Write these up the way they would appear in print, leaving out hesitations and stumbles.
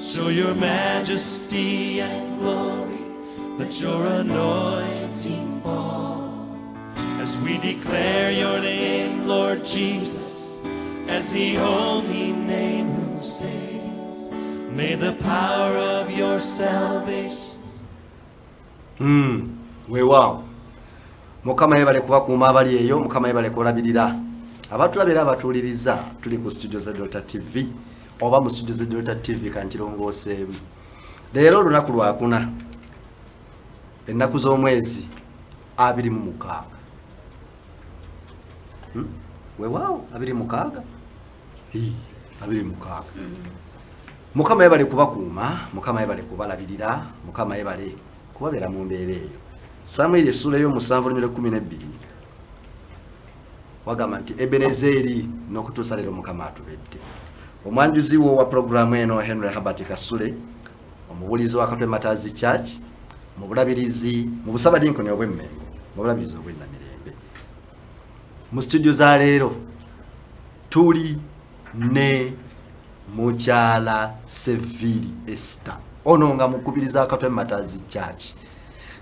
Show your majesty and glory. Let your anointing fall. As we declare your name, Lord Jesus, as the only name who saves. May the power of your salvation. Weewaawo, Mukama yebale kubakuuma abali eyo, Mukama yebale kulabirira abatulaba era abatuwuliriza. Tuli ku studio za Delta TV oba mu studio za Delta TV kankirongooseemu. Leero olunaku lwakuna, ennaku z'omwezi 26. Weewaawo, 26. Hii, 26. Mukama yebale kubakuuma, Mukama yebale kubalabirira, Mukama yebale kubabeera mu mbeera eyo. Samwiri essula ey'omusanvu lumiro 12 wagamba nti Ebenezeeri, n'okutuusa leero Mukama atubedde. Omwanjuzi wo wa puroguramu eno, Henry Herbert Kasule, omubuulizi wa Katwe Martyrs Church mu bulabirizi mu busabadinkoni obw'Emmengo, mu bulabirizi obw'Ennamirembe. Mu studio za leero tuli ne mukyala Seviri Esther, ono nga mukubiriza Katwe Martyrs Church,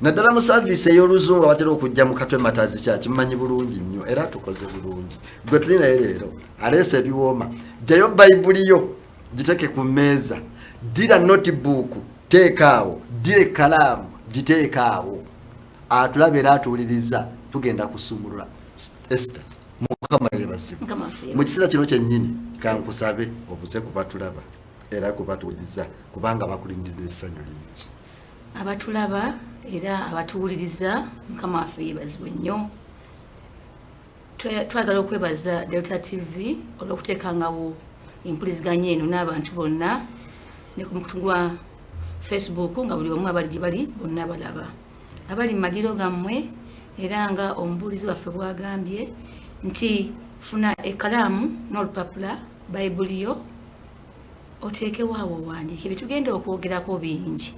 naddala mu service ey'Oluzungu. Abatera okujja mu Katwe Martyrs Church mumanyi bulungi nnyo era tukoze bulungi. Gwe tuli naye leero aleese ebiwooma. Jjayo Bayibuli yo, giteeke ku mmeeza, ddira notebook teekaawo, ddira ekkalaamu giteekaawo. Atulaba era atuwuliriza, tugenda kusumulula. Esther, Mukama yebazibwe. Mukama waffe. Mu kiseera kino kyennyini kankusabe obuze kubatulaba era kubatuwuliriza, kubanga bakulindiddwa essanyu lingi. Abatulaba era abatuwuliriza, Mukama waffe yeebazibwe nnyo. Twagala okwebaza Delta TV olw'okuteekangawo empuliziganya eno n'abantu bonna ne ku mukutu gwa Facebook, nga buli omu abali gye bali bonna balaba, abali mu madiiro gammwe. Era nga omubuulizi waffe bw'agambye nti funa ekkalaamu n'olupapula, Bayibuli yo oteekewo awo owandiike. Byetugenda okwogerako bingi.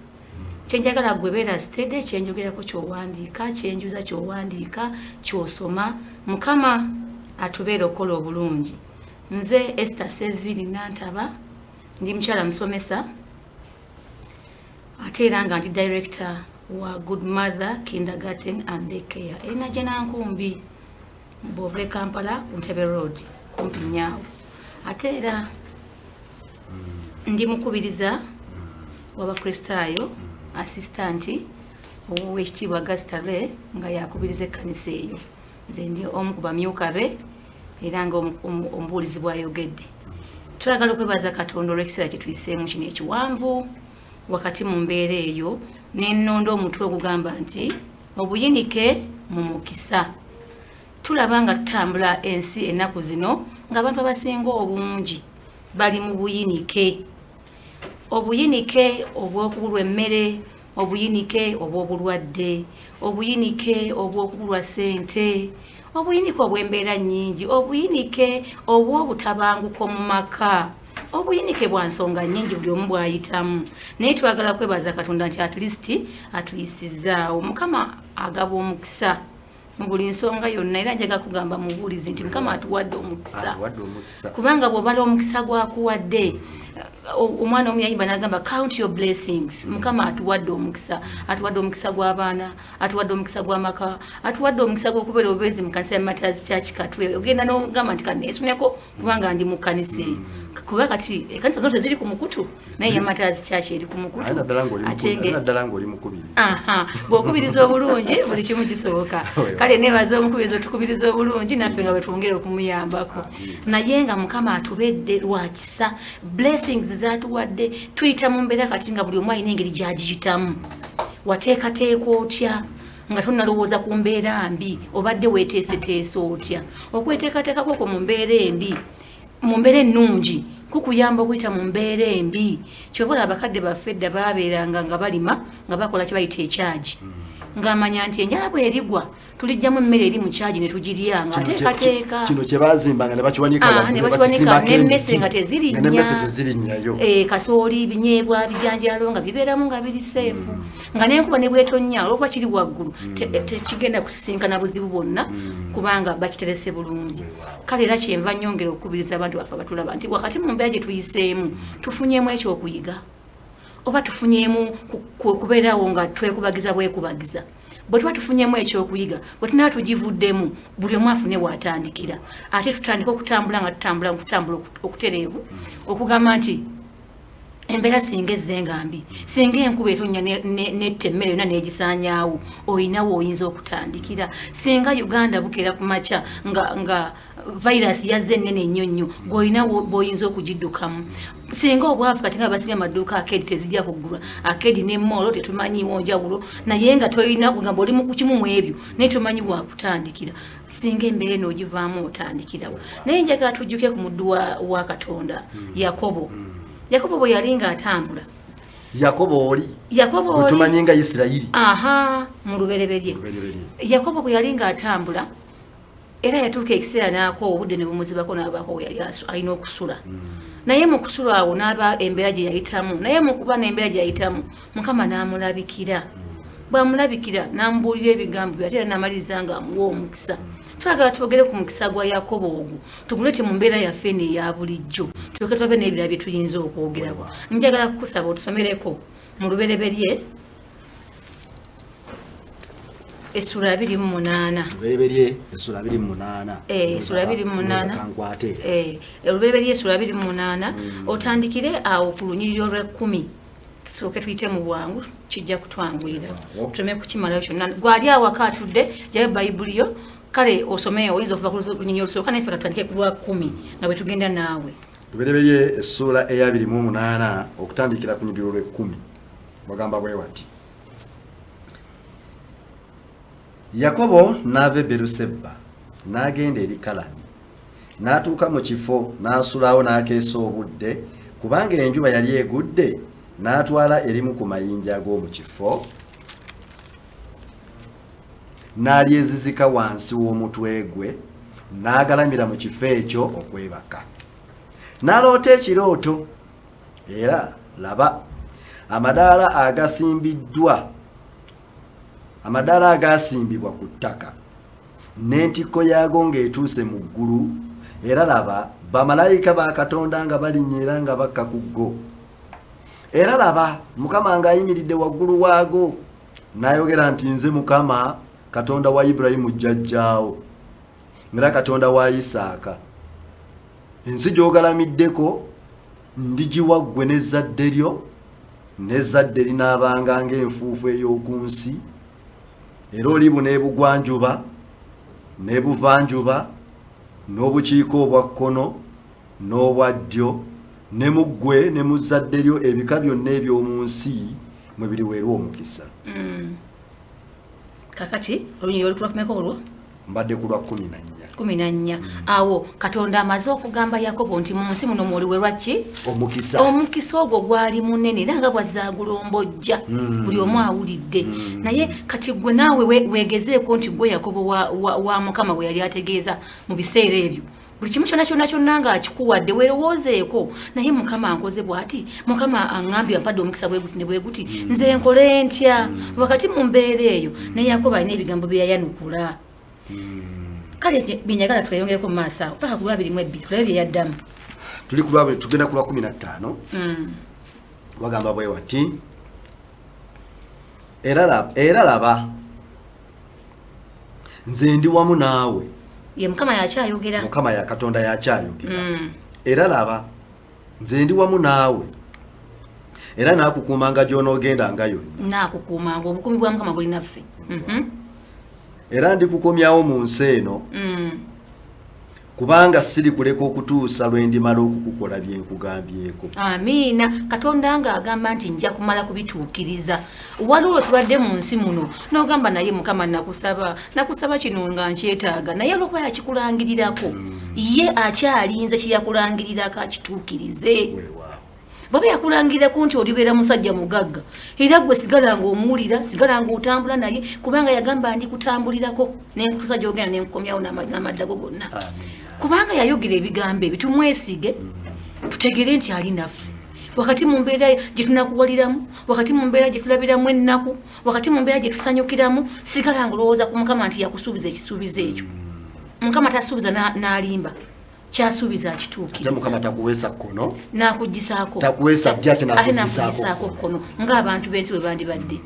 Kyenjagala gwe beera steady, kyenjogerako kyowandiika, kyenjuza kyowandiika, kyosoma. Mukama atubeera okukola obulungi. Nze Esther Seviri Nantaba, ndi mukyala musomesa, ate era nga ndi director wa Good Mother Kindergarten and Daycare erina Gyenankumbi, bw'ova e Kampala ku Ntebe Road kumpi nyaawo. Ate era ndi mukubiriza w'Abakristaayo, assistant ow'Ekitiibwa Gastale nga yakubiriza ekkanisa eyo. Nze ndi omu ku bamyuka be, era nga omubuulizi bw'ayogedde, twagala okwebaza Katonda olw'ekiseera kye tuyiseemu kino ekiwanvu. Wakati mu mbeera eyo nenonda omutwe ogugamba nti obuyinike mu mukisa. Tulaba nga tutambula ensi ennaku zino ng'abantu abasinga obungi bali mu buyinike, obuyinike obw'okubulwa emmere, obuyinike obw'obulwadde, obuyinike obw'okubulwa ssente, obuyinike obw'embeera nnyingi, obuyinike obw'obutabanguko mu maka, obuyinike bwa nsonga nnyingi buli omu bw'ayitamu. Naye twagala kwebaza Katonda nti at least atuyisizaawo. Mukama agaba omukisa mu buli nsonga yonna, era njaga kugamba mubuulizi nti Mukama atuwadde omukisa. Atuwadde omukisa. Kubanga bw'obala omukisa gwakuwadde, omwana omu yayimba n'agamba, "Count your blessings." Mukama atuwadde omukisa, atuwadde omukisa gw'abaana, atuwadde omukisa gw'amaka, atuwadde omukisa gw'okubeera obubeezi mu kanisa ya Martyrs Church Katwe. Ogenda n'ogamba nti kaneesuneko kubanga ndi mu kkanisa eyo, kuba kati ekkanisa zo teziri ku mukutu, naye ya Martyrs Church eri ku mukutu. Ate naddala ng'oli mukubiriza. Aha, bw'okubiriza obulungi buli kimu kisoboka. Kale nebaza omukubiriza otukubiriza obulungi, naffe nga bwetwongera okumuyambako. Naye nga Mukama atubedde lwakisa, blessings zatuwadde. Tuyita mu mbeera kati nga buli omu alina engeri gyagiyitamu. Wateekateeka otya nga tonalowooza ku mbeera mbi? Obadde weeteeseteese otya? Okweteekateeka kwokwo mu mbeera embi, mu mbeera ennungi, kukuyamba okuyita mu mbeera embi. Kyova olaba abakadde baffe edda baabeeranga nga balima, nga bakola kye bayita ekyagi, ng'amanya nti enjala bwerigwa tulijjamu emmere eri mu kyagi ne tugirya, nga ateekateeka. Kino kye bazimbanga ne bakiwanika Ah, waggulu, ne bakiwanika, bakisimbako n'emmese emiti, nga tezirinnya. nga n'emmese tezirinnyayo. Kasooli, binyeebwa, bijanjaalo nga bibeeramu nga biri safe, nga n'enkuba ne bwetonnya, olwokuba kiri waggulu, tekigenda kusisinkana buzibu bwonna kubanga bakiterese bulungi. Kale era kyenva nyongera okukubiriza abantu baffe abatulaba nti wakati mu mbeera gye tuyiseemu tufunyemu ekyokuyiga. Oba tufunyeemu kubeerawo nga twekubagiza bwekubagiza? Bwe tuba tufunyemu ekyokuyiga, bwe tunaba tugivuddemu, buli omu afune waatandikira, ate tutandike okutambula nga tutambula okutambula okutereevu, okugamba nti embeera singa ezze nga mbi, singa enkuba etonnya netta emmere yonna n'egisaanyaawo, oyinawo oyinza okutandikira. Singa Uganda bukeera ku makya nga virus yazze ennene nnyo nnyo, gw'olina bw'oyinza okugiddukamu. Singa obwavu kati nga basibye amaduuka, arcade tezijja kuggulwa, arcade ne mall tetumanyiiwo njawulo, naye nga tolina kugamba oli mu kimu mu ebyo, naye tomanyi wakutandikira. Singa embeera eno ogivaamu, otandikirawo. Naye njagala tujjuke ku muddu wa Katonda Yakobo. Yakobo bwe yali ng'atambula, Yakobo oli Yakobo gwe oli tumanyi nga Isirayiri. Aha, mu Lubereberye. Lubereberye. Yakobo bwe yali ng'atambula, era yatuuka ekiseera n'akoowa, obudde ne bumuzibako, n'abaako we yali alina okusula. Naye mu kusula awo n'aba embeera gye yayitamu, naye mu kuba n'embeera gye yayitamu, Mukama n'amulabikira. Bw'amulabikira n'amubuulira ebigambo bye, ate era n'amaliriza ng'amuwa omukisa. Twagala twogere ku mukisa gwa Yakobo ogwo, tugulete mu mbeera yaffe eno eya bulijjo, tuleke tulabe n'ebirala bye tuyinza okwogerako. Njagala kukusaba otusomereko mu Lubereberye essula 28. Lubereberye essula 28. Essula 28. Kankwate. Olubereberye essula 28, otandikire awo ku lunyiriri olw'ekkumi. Tusooke tuyite mu bwangu, kijja kutwanguyira, tuleme kukimalayo kyonna. Gwali awaka atudde, jayo Bayibuli yo, kale osome, oyinza okuva ku lunyiriri olusooka, naye ffe katutandike ku lwa 10 nga bwe tugenda naawe. Lubereberye essuula eya 28 okutandikira ku lunyiriri olw'ekkumi, bagamba bwe wati: Yakobo n'ava e Beruseba n'agenda eri Kalani, n'atuuka mu kifo n'asulawo n'akeesa obudde, kubanga enjuba yali egudde. N'atwala erimu ku mayinja ag'omu kifo n'alyezizika wansi w'omutwe gwe, n'agalamira mu kifo ekyo okwebaka. N'aloota ekirooto, era laba, amadaala agasimbibwa ku ttaka, n'entikko yaago ng'etuuse mu ggulu, era laba, bamalayika ba Katonda nga balinnya era nga bakka ku go. Era laba, Mukama ng'ayimiridde waggulu waago, n'ayogera nti, "Nze Mukama Katonda wa Ibulayimu jjajjaawo, era Katonda wa Isaaka. Ensi gy'ogalamiddeko ndigiwa ggwe n'ezzadde lyo, n'ezzadde linaabanga ng'enfuufu ey'oku nsi, era olibuna ebugwanjuba n'ebuvanjuba n'obukiika obwa kkono n'obwa ddyo, ne mu ggwe ne mu zzadde lyo ebika byonna eby'omu nsi mwe biriweerwa omukisa." Kakati olunyiriri olukulwakumeka olwo? Mbadde ku lwa 14. 14. Awo Katonda amaze okugamba Yakobo nti mu nsi muno mwoliwerwa ki? Omukisa. Omukisa ogwo gwali munene, era nga bwazaagulombojja, buli omu awulidde. Naye kati gwe naawe weegezeeko nti gwe Yakobo wa Mukama bwe yali ategeeza mu biseera ebyo, buli kimu kyonna kyonna kyonna ng'akikuwadde, weerowoozeeko, naye Mukama ankoze bw'ati, Mukama aŋŋambye ampadde omukisa bwe guti ne bwe guti, nze nkole ntya wakati mu mbeera eyo? Ne Yakobo alina ebigambo bye yayanukula. Kale byenjagala tweyongereko mu maaso awo paka ku lwa 22, tulabe bye yaddamu. Tuli ku lwa, tugenda ku lwa 15. Bagamba bwe wati: Era laba, nze ndi wamu naawe." Ye Mukama yakyayogera. Mukama ya Katonda yakyayogera. "Era laba, nze ndi wamu naawe, era naakukuumanga gy'onoogendanga yonna." Naakukuumanga, obukuumi bwa Mukama buli naffe. "Era ndikukomyawo mu nsi eno, kubanga siri kuleka okutuusa lwe ndimala okukukola bye nkugambyeko." Amiina. Katonda ng'agamba nti nja kumala kubituukiriza. Waliwo lwe tubadde mu nsi muno n'ogamba, naye Mukama, nakusaba, nakusaba kino nga nkyetaaga, naye olwokuba yakikulangirirako, ye akyalinze kyeyakulangirirako akituukirize. Weewaawo. Bwaba yakulangirirako nti olibeera musajja mugagga, era gwe sigala ng'omuwulira, sigala ng'otambula naye, kubanga yagamba ndi kutambulirako nenkutuusa gyogenda nenkukomyawo n'amaddago gonna. Amiina. Kubanga yayogera ebigambo ebyo, tumwesige, tutegere nti ali naffe wakati mu mbeera gye tunakuwaliramu, wakati mu mbeera gye tulabiramu ennaku, wakati mu mbeera gye tusanyukiramu. Sigala ng'olowooza ku Mukama nti yakusuubiza ekisuubizo ekyo. Mukama tasuubiza n'alimba. Kyasuubiza akituukiriza. Mukama takuweesa kkono n'akuggisaako, takuweesa ddyo ate ate n'akuggisaako n'akuggisaako kkono, ng'abantu b'ensi bwe bandibadde,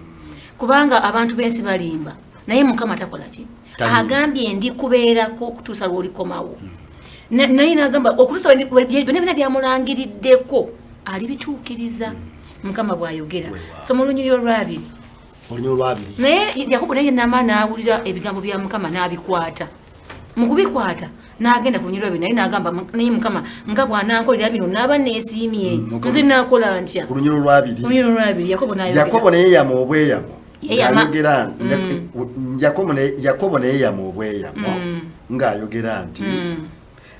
kubanga abantu b'ensi balimba, naye Mukama takola ki? Talimba. Agambye ndi kubeerako okutuusa lw'olikomawo. Naye n'agamba okutuusa byonna byonna byamulangiriddeko alibituukiriza, Mukama bw'ayogera. Weewaawo. So mu lunyiriri olwabiri, Olunyiriri olwabiri. Naye Yakobo naye nama n'awulira ebigambo bya Mukama n'abikwata. Mu kubikwata n'agenda ku lunyiriri lwabiri, naye n'agamba, naye Mukama nga bw'anankolera bino n'aba neesiimye, Mukama. nze naakola ntya? Ku lunyiriri olwabiri. Ku lunyiriri olwabiri Yakobo n'ayogera. Yakobo naye yama obweyamo Yeeyama. ng'ayogera Yakobo naye yama obweyamo ng'ayogera nti,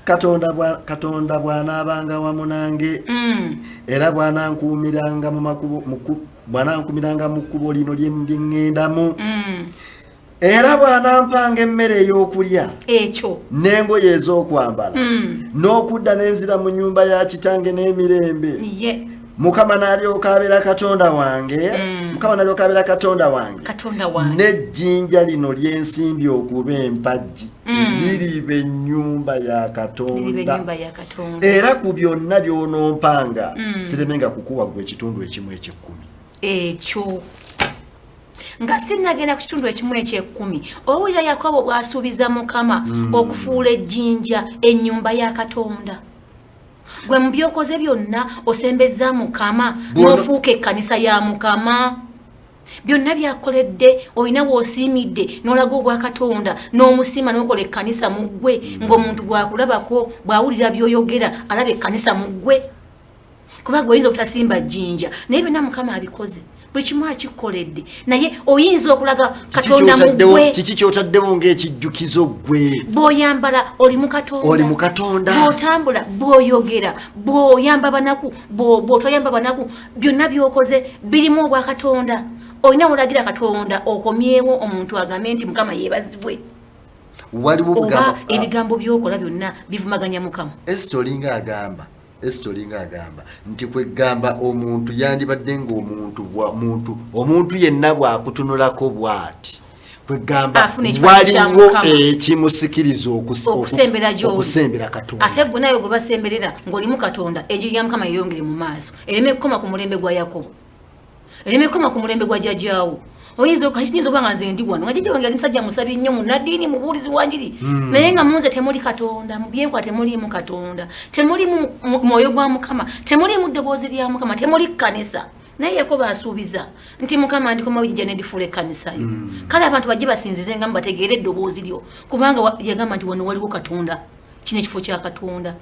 Katonda bw'anaabanga wamu nange, era bw'anankuumiranga mu makubo mu ku- bw'anankuumiranga mu kkubo lino lye ŋŋendamu, era bw'anampanga emmere ey'okulya Ekyo. n'engoye ez'okwambala, n'okudda n'enzira mu nnyumba ya kitange n'emirembe, Mukama n'alyoka abeera Katonda wange, Mukama n'alyoka abeera Katonda wange, Katonda wange, n'ejjinja lino ly'ensimbi okuba empagi liriba ennyumba ya liriba Katonda, ennyumba ya Katonda. Era ku byonna by'onompanga siremenga kukuwa ggwe ekitundu ekimu ekyekkumi. Ekyo nga sinnagenda ku kitundu ekimu ekyekkumi, owulira Yakobo bw'asuubiza Mukama okufuula ejjinja ennyumba ya Katonda. Gwe mu byokoze byonna osembeza Mukama, n'ofuuka ekkanisa ya Mukama. Byonna byakoledde olina w'osiimidde n'olaga obwakatonda n'omusiima n'okola ekkanisa mu ggwe, ng'omuntu bw'akulabako, bw'awulira by'oyogera, alaba ekkanisa mu ggwe, kubanga oyinza obutasimba jjinja, naye byonna Mukama abikoze, buli kimu akikoledde, naye oyinza okulaga Katonda mu ggwe. Kiki kyotaddewo ng'ekijjukizo ggwe? Bw'oyambala oli mu Katonda. Oli mu Katonda. Bw'otambula, bw'oyogera, bw'oyamba banaku, bw'otoyamba banaku, byonna by'okoze birimu obwakatonda. Olina wolagira Katonda okomyewo omuntu agambe nti Mukama yeebazibwe, Waliwo oba obugambo ebigambo by'okola byonna bivumaganya Mukama. Esita olinga agamba nti kwegamba omuntu yandibadde ng'omuntu muntu omuntu yenna bw'akutunulako bw'ati, kwegamba Afuna ekifaananyi kya waliwo Mukama. Ekimusikiriza Okusembera gy'oli. Okusembera Katonda. Ate gwe nawe gwe basemberera ng'olimu Katonda, enjiri ya Mukama yeyongere mu maaso, ereme kukoma ku mulembe gwa Yakobo, ereme kukoma ku mulembe gwa jjajjaawo. Oyinza kiyinza okuba nga nze ndi wano nga jjajja wange yali musajja musabi nnyo, munnaddiini, mubuulizi wa njiri, naye nga munze temuli Katonda, mu byenkola temuliimu Katonda, temuliimu mwoyo gwa Mukama, temuliimu ddoboozi lya Mukama, temuli kkanisa. Naye Yakobo asuubiza nti, Mukama, ndikomawo ejjinja ne ndifuula ekkanisa yo. Kale abantu bajje basinzize nga bategeere eddoboozi lyo, kubanga yagamba nti wano waliwo Katonda, kino ekifo kya Katonda.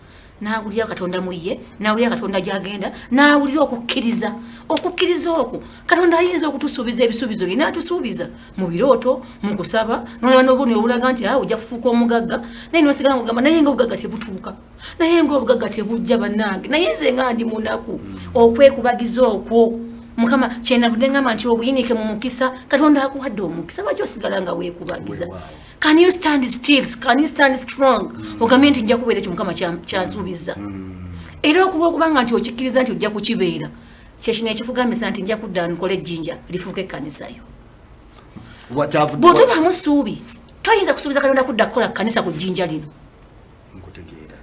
N'awulira Katonda mu ye, n'awulira Katonda gy'agenda, n'awulira okukkiriza. Okukkiriza okwo, Katonda ayinza okutusuubiza ebisuubizo bye, n'atusuubiza mu birooto, mu kusaba, n'olaba n'obubonero obulaga nti awo ojja kufuuka omugagga, naye n'osigala ng'ogamba, naye nga obugagga tebutuuka, naye nga obugagga tebujja, bannange, naye nze nga ndi munaku. Okwekubagiza okwo, Mukama kyenavudde ngamba nti obuyinike mu mukisa. Katonda akuwadde omukisa, lwaki osigala nga weekubagiza? Weewaawo. Can you stand still? Can you stand strong, ogambye nti nja kubeera ekyo Mukama kyansuubiza? Era okuba okubanga nti okikkiriza nti ojja kukibeera, kyekino ekikugambisa nti nja kudda nkole ejjinja lifuuke ekkanisa yo. Bw'otobaamu ssuubi, toyinza kusuubiza Katonda kudda kukola kkanisa ku jjinja lino. Nkutegeera.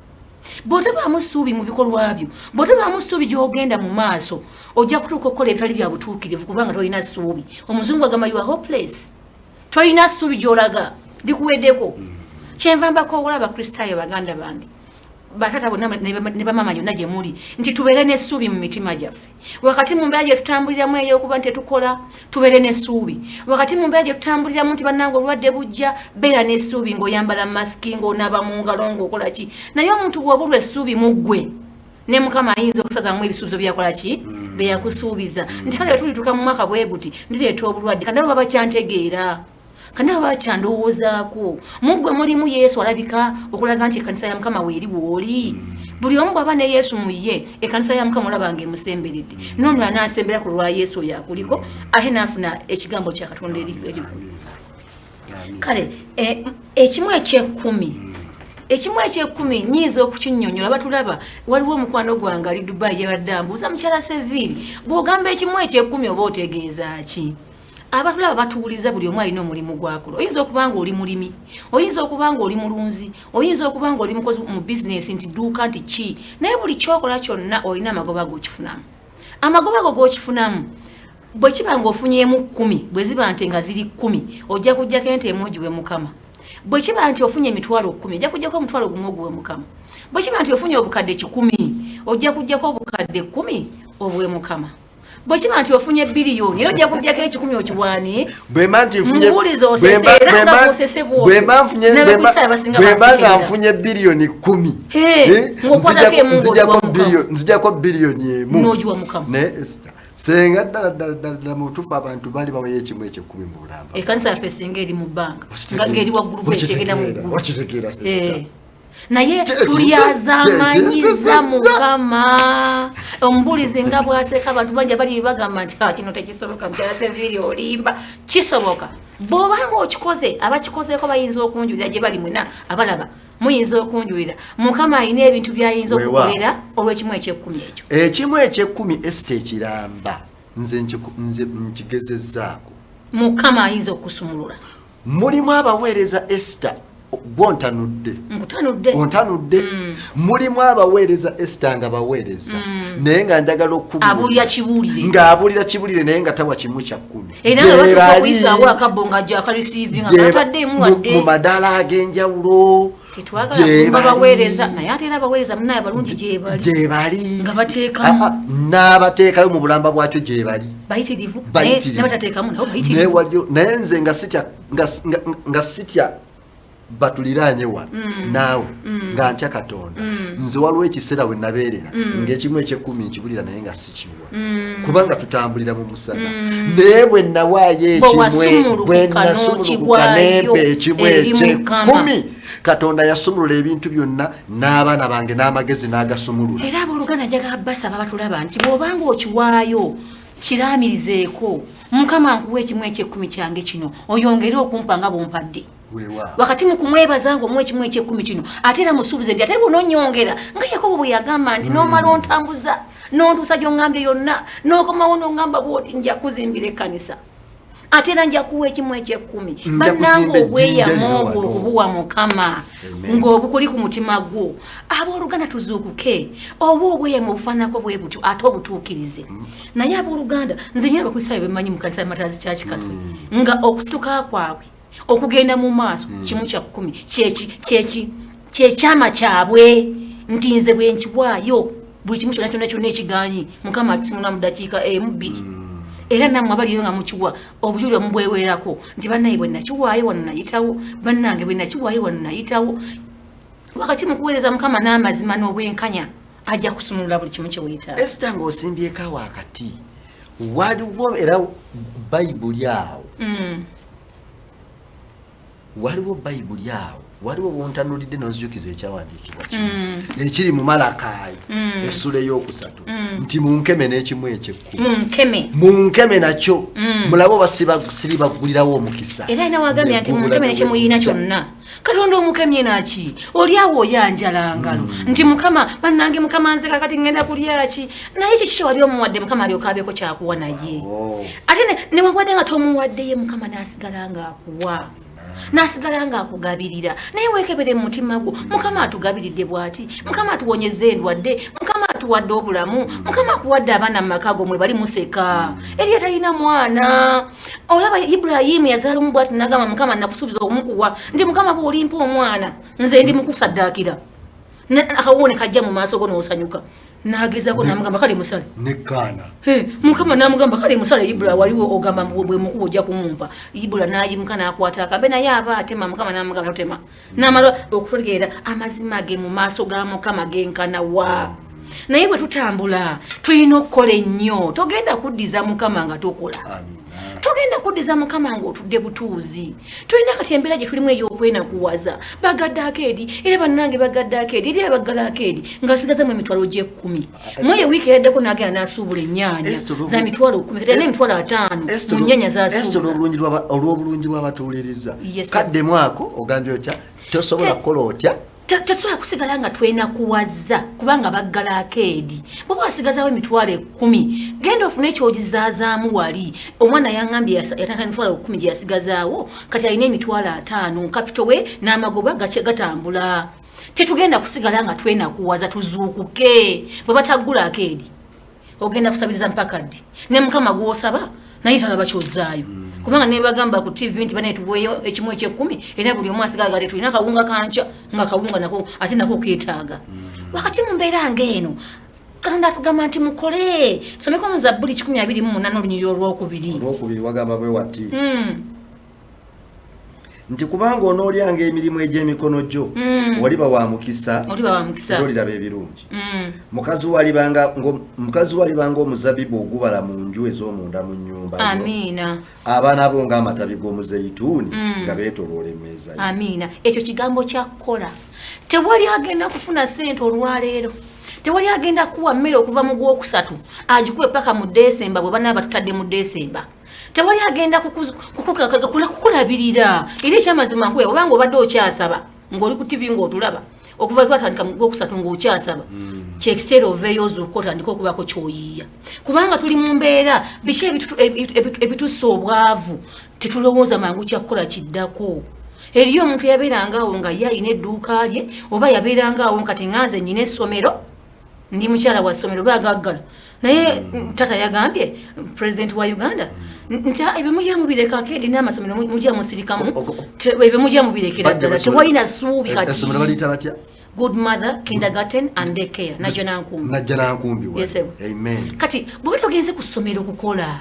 Bw'otobaamu ssuubi mu bikolwa byo, bw'otobaamu ssuubi gy'ogenda mu maaso, ojja kutuuka okukola ebitali bya butuukirivu, kubanga tolina ssuubi. Omuzungu agamba, "You are hopeless." Tolina ssuubi gy'olaga, likuweddeko. Kyenva mbakoowola Abakristaayo baganda bange, batata bonna ne bamama yonna gye muli, nti tubeere n'essuubi mu mitima gyaffe. Wakati mu mbeera gye tutambuliramu ey'okuba nti tetukola, tubeere n'essuubi. Wakati mu mbeera gye tutambuliramu nti bannange obulwadde bujja, beera n'essuubi ng'oyambala masiki, ng'onaaba mu ngalo, ng'okola ki. Naye omuntu bw'obulwa essuubi mu ggwe, ne Mukama ayinza okusazamu ebisuubizo byakola ki, bye yakusuubiza, nti kale bwe tulituuka mu mwaka bwe guti ndireeta obulwadde, kandi abo baba bakyantegeera, kandi abo bakyandowoozaako. Mu ggwe mulimu Yesu alabika okulaga nti ekkanisa ya Mukama weeri wooli. Buli omu bw'aba ne Yesu mu ye, ekkanisa ya Mukama olaba nga emusemberedde, n'omulala n'asembera ku lwa Yesu oyo akuliko, ate n'afuna ekigambo kya Katonda eri. Amiina. Kale ekimu ekyekkumi, ekimu ekyekkumi nyinza okukinnyonnyola batulaba. Waliwo omukwano gwange ali Dubai, yabadde ambuuza, "Mukyala Seviiri, bw'ogamba ekimu ekyekkumi oba otegeeza ki?" Abatulaba batuwuliza, buli omu alina omulimu gwakola. Oyinza okuba nga oli mulimi, oyinza okuba nga oli mulunzi, oyinza okuba nga oli mukozi mu bizinesi, nti dduuka, nti ki, naye buli kyokola kyonna olina amagoba g'okifunamu. Amagoba go g'okifunamu bwe kiba ng'ofunyeemu 10, bwe ziba nti nga ziri 10, ojja kujjako ente emu ogiwe Mukama. Bwe kiba nti ofunye emitwalo 10, ojja kujjako omutwalo 1 oguwe Mukama. Bwe kiba nti ofunye obukadde 100, ojja kujjako obukadde 10 obuwe Mukama. Bwe kiba nti ofunye biliyoni, era ojja kujjako 100 okiwaani. Bwemba nti nfunye Mubuulize osese, era nga bw'osese bw'otyo. Bwemba nfunye N'abakristaayo abasinga bwemba nga bansekerera. nfunye biliyoni 10, Hey, ng'okwatako emu ng'ogiwa Mukama. nzijako biliyoni 1 N'ogiwa Mukama. Naye Esther, senga ddala ddala ddala ddala mu butuufu abantu bali baweyo ekimu ekyekumi mu bulamba. Ekkanisa yaffe singa eri mu bbanga, nga eri waggulu bw'eti, egenda mu ggulu. Okitegeera, sister? Naye tulyazamanyiza Mukama. Omubuulizi nga bw'aseka, abantu bangi abali bagamba nti, "Ah, kino tekisoboka, mukyala Seviri olimba." Kisoboka bw'obanga okikoze. Abakikozeeko bayinza okunjulira, gye bali mwena abalaba muyinza okunjulira. Mukama alina ebintu by'ayinza okukolera olw'ekimu eky'ekkumi ekyo. Ekimu ekyekumi, Esther, ekiramba nze nze nkigezezzaako. Mukama ayinza okusumulula. Mulimu abaweereza, Esther, gwontanudde. Nkutanudde. Ontanudde. Mulimu abaweereza, Esther, nga baweereza, naye nga njagala okubuulira. Abuulira kibuulire. Ng'abuulira kibuulire, naye nga tawa kimu kya kkumi. Era nga Gye batuuka bali. okuyisaawo akabbo nga gyakarisiivinga nga ataddeemu wadde. Mu madaala ag'enjawulo. Tetwagala Gye kulumba bali. baweereza, naye ate era abaweereza munaye abalungi gye bali. Gye bali. Nga bateekamu. Ah, ah, n'abateekayo mu bulamba bwakyo gye bali. Bayitirivu, naye Bayitirivu. ne batateekamu nabo Naye bayitirivu. waliyo, naye nze nga sitya, nga sitya batuliraanye wano naawe, nga ntya Katonda. Nze waliwo ekiseera we nabeerera ng'ekimu ekyekumi nkibulira, naye nga sikiwa, kubanga tutambulira mu musana. Naye bwe nawaayo Bwe ekimwe, wasumulukuka bwe nasumulukuka n'okiwaayo nempa ekimu eri ekyekumi, Katonda yasumulula ebintu byonna, n'abaana bange n'amagezi n'agasumulula. Era abooluganda, njagala basaba batulaba nti bw'obanga okiwaayo, kiraamirizeeko: Mukama, nkuwa ekimu ekyekumi kyange kino, oyongere okumpa nga bwompadde. Weewaawo. Wakati mu kumwebaza nga omuwa ekimu ekyekumi kino, ate era musuubize nti ate bw'onoonyongera, nga Yakobo bwe yagamba nti, "N'omala ontambuza n'ontuusa gy'oŋŋambye yonna, n'okomawo n'oŋŋamba bw'oti, nja kuzimbira ekkanisa, ate era nja kuwa ekimu ekyekumi." Nja Bannanga, kuzimba ejjinja obweyamo lino obwo wano. okubuwa Mukama Amen. ng'obukuli ku mutima gwo. Abooluganda, tuzuukuke, oba obweyamo obufaananako bwe butyo, ate obutuukirize. Naye abooluganda, nze nyina abakristaayo bemanyi mu kanisa ya Matazi Church Katwe, nga okusituka kwabwe okugenda mu maaso kimu kya kkumi kyeki kyekyama kyabwe, nti nze bwe nkiwaayo, buli kimu kyonna kyonna kyonna ekiganyi, Mukama akisumula mu ddakiika 1, 2. Era nammwe abaliyo nga mukiwa, obujulirwa mubweweerako nti, "Bannaye, bwe nakiwaayo wano nayitawo, bannange, bwe nakiwaayo wano nayitawo." Wakati mu kuweereza Mukama n'amazima n'obwenkanya, ajja kusumulula buli kimu kye weetaaga. Esther, ng'osimbyeko awo akati, waliwo era Bayibuli awo. Waliwo Bayibuli awo, waliwo wontanulidde nonzijukiza ekyawandiikibwa kino ekiri mu Malakaayi essula 3, nti munkeme n'ekimu ekyekkumi. Munkeme. Munkeme nakyo, mulabe oba siribaggulirawo omukisa. Era alina wagambye nti Neggubula munkeme nekyemuyina newejja. kyonna. Katonda omukemye naki? Oli awo oyanjala ngalo nti, "Mukama, bannange, Mukama, nze kakati ngenda kulyaki?" Naye kiki kyewali omuwadde Mukama alyoka abeeko kyakuwa naye? Oh. Ate newankubadde nga tomuwadde, ye Mukama n'asigala ng'akuwa, n'asigala ng'akugabirira. Naye weekebere mu mutima gwo: Mukama atugabiridde bw'ati, Mukama atuwonyeza endwadde, Mukama atuwadde obulamu, Mukama akuwadde abaana mu maka go, mwe bali museka eri atalina mwana. Olaba Ibulayimu yazaala omu bw'ati, nagamba, "Mukama, nakusuubiza okumukuwa nti, Mukama, bw'olimpa omwana, nze ndi mukusaddaakira." Akawuwo ne kajja mu maaso go n'osanyuka. N'agezaako namugamba, "Kale musale." Nekkaana. He, Mukama namugamba, "Kale musale." Ibula waliwo ogamba mbu bwe mukuba ojja kumumpa. Ibula n'ayimuka n'akwata akambe, naye aba atema, Mukama namugamba, "Totema." Namala okutegeera amazima ge mu maaso ga Mukama genkana wa. Naye bwe tutambula tulina okukola ennyo. Togenda kuddiza Mukama nga tokola. Amina. Togenda kuddiza Mukama ng'otudde butuuzi. Tulina kati embeera gye tulimu ey'okwenakuwaza. Bagadde eri, era bannange, bagadde eri, eri abaggala eri ng'asigazamu emitwalo gy'ekkumi. Mweyo wiiki eraddeko n'agenda n'asuubula ennyaanya Esther, za 100,000, kati alina 50,000 mu nnyaanya Esther, z'asuubula. olw'obulungi bw'abatuwuliriza, Yes, sir. kaddemu ako ogambye otya? Tosobola kukola otya? Tetusobola kusigala nga twenakuwazza kubanga baggala akeedi. Bw'oba wasigazawo 100,000, genda ofune ekyogizaazaamu wali. Omwana yaŋŋambye yatandika 100,000 gye yasigazaawo, kati alina 50,000, kapito we n'amagoba gatambula. Tetugenda kusigala nga twenakuwaza, tuzuukuke. Bwe bataggula akeedi, ogenda kusabiriza mpaka ddi? Ne Mukama gw'osaba naye talaba kyozzaayo. Kubanga ne bagamba ku TV nti bane tuweeyo ekimu eky'ekkumi, era buli omu asigala nga tetulina kawunga kanca, nga kawunga nako ate nako keetaaga. Wakati mu mbeera ng'eno, Katonda atugamba nti mukole. Tusomeko mu Zabbuli 128 olunyiriri olwokubiri. Olwokubiri wagamba bwe wati nti kubanga onoolyanga emirimu egy'emikono gyo, oliba wa mukisa, Oliba wa mukisa. era oliraba ebirungi. Mukazi wo alibanga omuzabibu ogubala mu nju ez'omunda mu nnyumba yo. Amiina. Abaana bo ng'amatabi g'omuzeyituuni nga beetoloola emmeeza yo. Amiina. Ekyo kigambo kya kukola. Tewali agenda kufuna ssente olwaleero. Tewali agenda kuwa mmere okuva mu gwokusatu agikuwe paka mu Desemba bwe banaaba tutadde mu Desemba. Tewali agenda kukulabirira. Era ekyamazima nkuwe, obanga obadde okyasaba ng'oli ku TV ng'otulaba okuva twatandika mu gwokusatu ng'okyasaba, kyekiseera oveeyo ozuuka otandike okubaako ky'oyiiya, kubanga tuli mu mbeera biki ebitussa obwavu. Tetulowooza mangu kyakukola kiddako. Eriyo omuntu yabeerangaawo nga ye alina edduuka lye, oba yabeerangaawo kati nga nze nnyina essomero, ndi mukyala wa ssomero, baagaggala. Naye tata yagambye pulezidenti wa Uganda nti ebyo mujja mubireka, akeedi n'amasomero mujja musirikamu, ebyo mujja mubirekera ddala, tewalina ssuubi kati. Essomero baliyita batya? Good Mother Kindergarten and Daycare, Najjanankumbi. Najjanankumbi. Yes, sir. Amen. Kati bw'oba togenze ku ssomero kukola,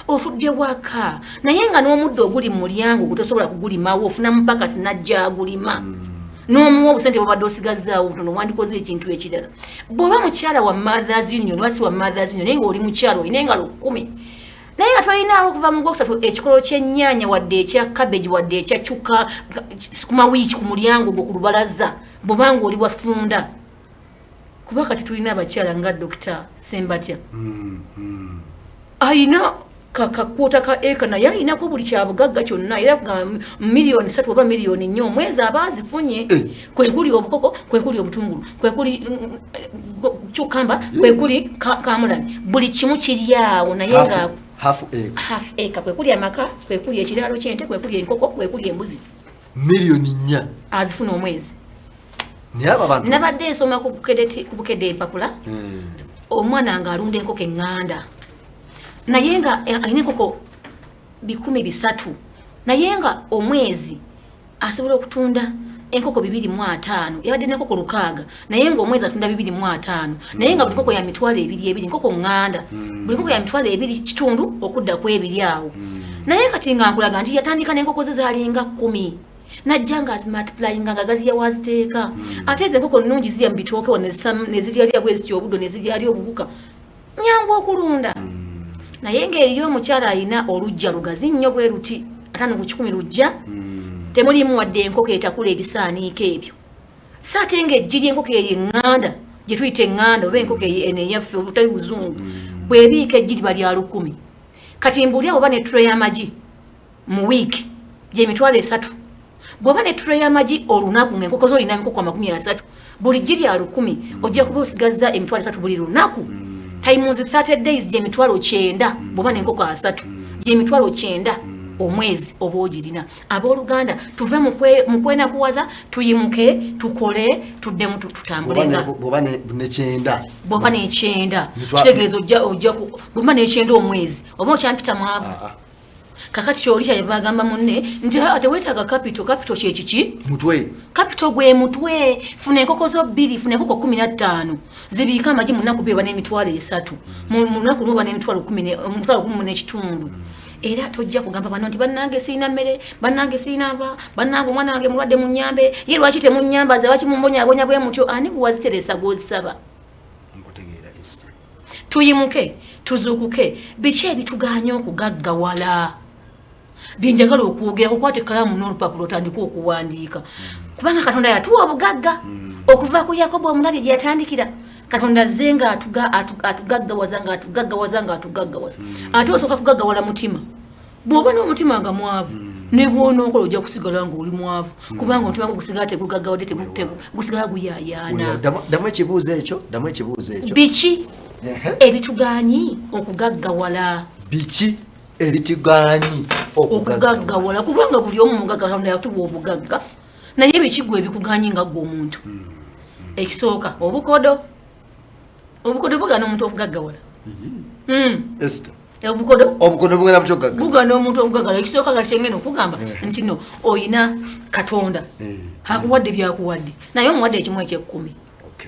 otudde waka, naye nga n'omuddo oguli mu mulyango gutosobola kugulimawo, ofuna mupakasi najja agulima n'omuwa obusente bwobadde osigazzaawo butono, wandikoze ekintu ekirala. Bw'oba mukyala wa Mothers Union, oba si wa Mothers Union, naye ng'oli mukyala olina engalo 10, naye nga tolinawo okuva mu gwokusatu ekikolo ky'ennyaanya, wadde ekya cabbage, wadde ekya cuka sukuma wiiki ku mulyango gwo ku lubalaza, bw'obanga oli wafunda. Kuba kati tulina abakyala nga Dokita Sembatya, ayina kakwota ka eka, naye ayinako buli kyabugagga kyonna, era kugamba 3 miliyoni oba 4 miliyoni omwezi aba azifunye. Kwekuli obukoko, kwekuli obutungulu, kwekuli cucumber, kwekuli kamulali, buli kimu kiri awo, naye nga Half acre. Half acre, kwekuli amaka, kwekuli ekiraalo ky'ente, kwekuli enkoko, kwekuli embuzi. 4 miliyoni Azifuna omwezi. Naye abo abantu Nabadde nsoma ku Bukedde empapula, omwana ng'alunda enkoko eŋŋanda, naye nga alina enkoko 300,000, naye nga omwezi asobola okutunda enkoko 250. Yabadde n'enkoko 600, naye ng'omwezi atunda 250, naye nga buli nkoko ya 20,000, nkoko ŋŋanda, buli nkoko ya 2,500 okudda ku ebiri awo. Naye kati nga nkulaga nti yatandika n'enkoko ze zaalinga 10, najja nga azimultiplyinga nga gaziya waziteeka. Ate ezo enkoko nnungi, zirya mu bitooke wano, ne ziryalya bwe zityo obuddo, ne ziryalya obuwuka, nyangu okulunda. Naye ng'eriyo omukyala alina oluggya lugazi nnyo bwe luti, 50 ku 100 lujja, temulimu wadde enkoko etakula ebisaaniiko ebyo. So ate ng'eggi ly'enkoko eyo eŋŋanda gye tuyita eŋŋanda, oba enkoko eyo eno eyaffe obutali buzungu, bw'ebiika eggi liba lya 1,000. Kati mbuulira, bw'oba ne tray y'amagi mu wiiki gye 30,000, bw'oba ne tray y'amagi olunaku, ng'enkoko zo olina enkoko 30, buli ggi lya 1,000, ojja kuba osigazza 30,000 buli lunaku, times 30 days gye 90,000. Bw'oba n'enkoko 30, gye 90,000 omwezi oba ogirina. Abooluganda, tuve mu kwenakuwaza, tuyimuke, tukole, tuddemu tutambule nga Bw'oba nekyenda. Bw'oba n'ekyenda, kitegeeza ojja bw'oba n'ekyenda omwezi, oba okyampita mwavu. Ah, ah. Kakati kyoli kyali bagamba munne nti, "Ah, teweetaaga capital." Capital kyekiki? Mutwe. Capital gwe mutwe. Funa enkoko zo bbiri, funa enkoko 15, zibiike amagi. Mu nnaku 2 oba n'30,000, mu lunaku lumu oba n'10,000 1500. Era tojja kugamba bano nti bannange siina mmere, bannange siina nva, bannange omwana wange mulwadde, munyambe. Ye lwaki temunyambaza? Lwaki mumbonyaabonya bwe mutyo? Ani gwewaziteresa gwozisaba? Nkutegeera, Esther. Tuyimuke, tuzuukuke. Biki ebituganya okugaggawala? Byenjagala okwogera. Kukwata ekkalaamu n'olupapula otandike okuwandiika, kubanga Katonda yatuwa obugagga okuva ku Yakobo. Omulabye gye yatandikira. Katonda azze nga atugaggawaza, nga atugaggawaza, nga atugaggawaza. Ate osooka kugaggawala mutima. Bw'oba n'omutima nga mwavu, Ne bw'onookola ojja kusigala ng'oli mwavu, kubanga omutima gwo gusigala tegugaggawadde, gusigala guyaayaana. Ddamu ekibuuzo ekyo, ddamu ekibuuzo ekyo. Biki ebitugaanyi okugaggawala? Biki ebitugaanyi okugaggawala? Kubanga buli omu mugagga, Katonda yatuwa obugagga, naye biki gwe ebikugaanyi nga ggwe omuntu? Ekisooka, obukodo. Obukodo bugaana omuntu okugaggawala. Esther. Obukodo. Obukodo bugenda butya okugagga? Bugaana omuntu okugaggawala. Ekisooka nga kyengenda okugamba nti no oyina Katonda akuwadde byakuwadde, naye omuwadde ekimu ekyekkumi,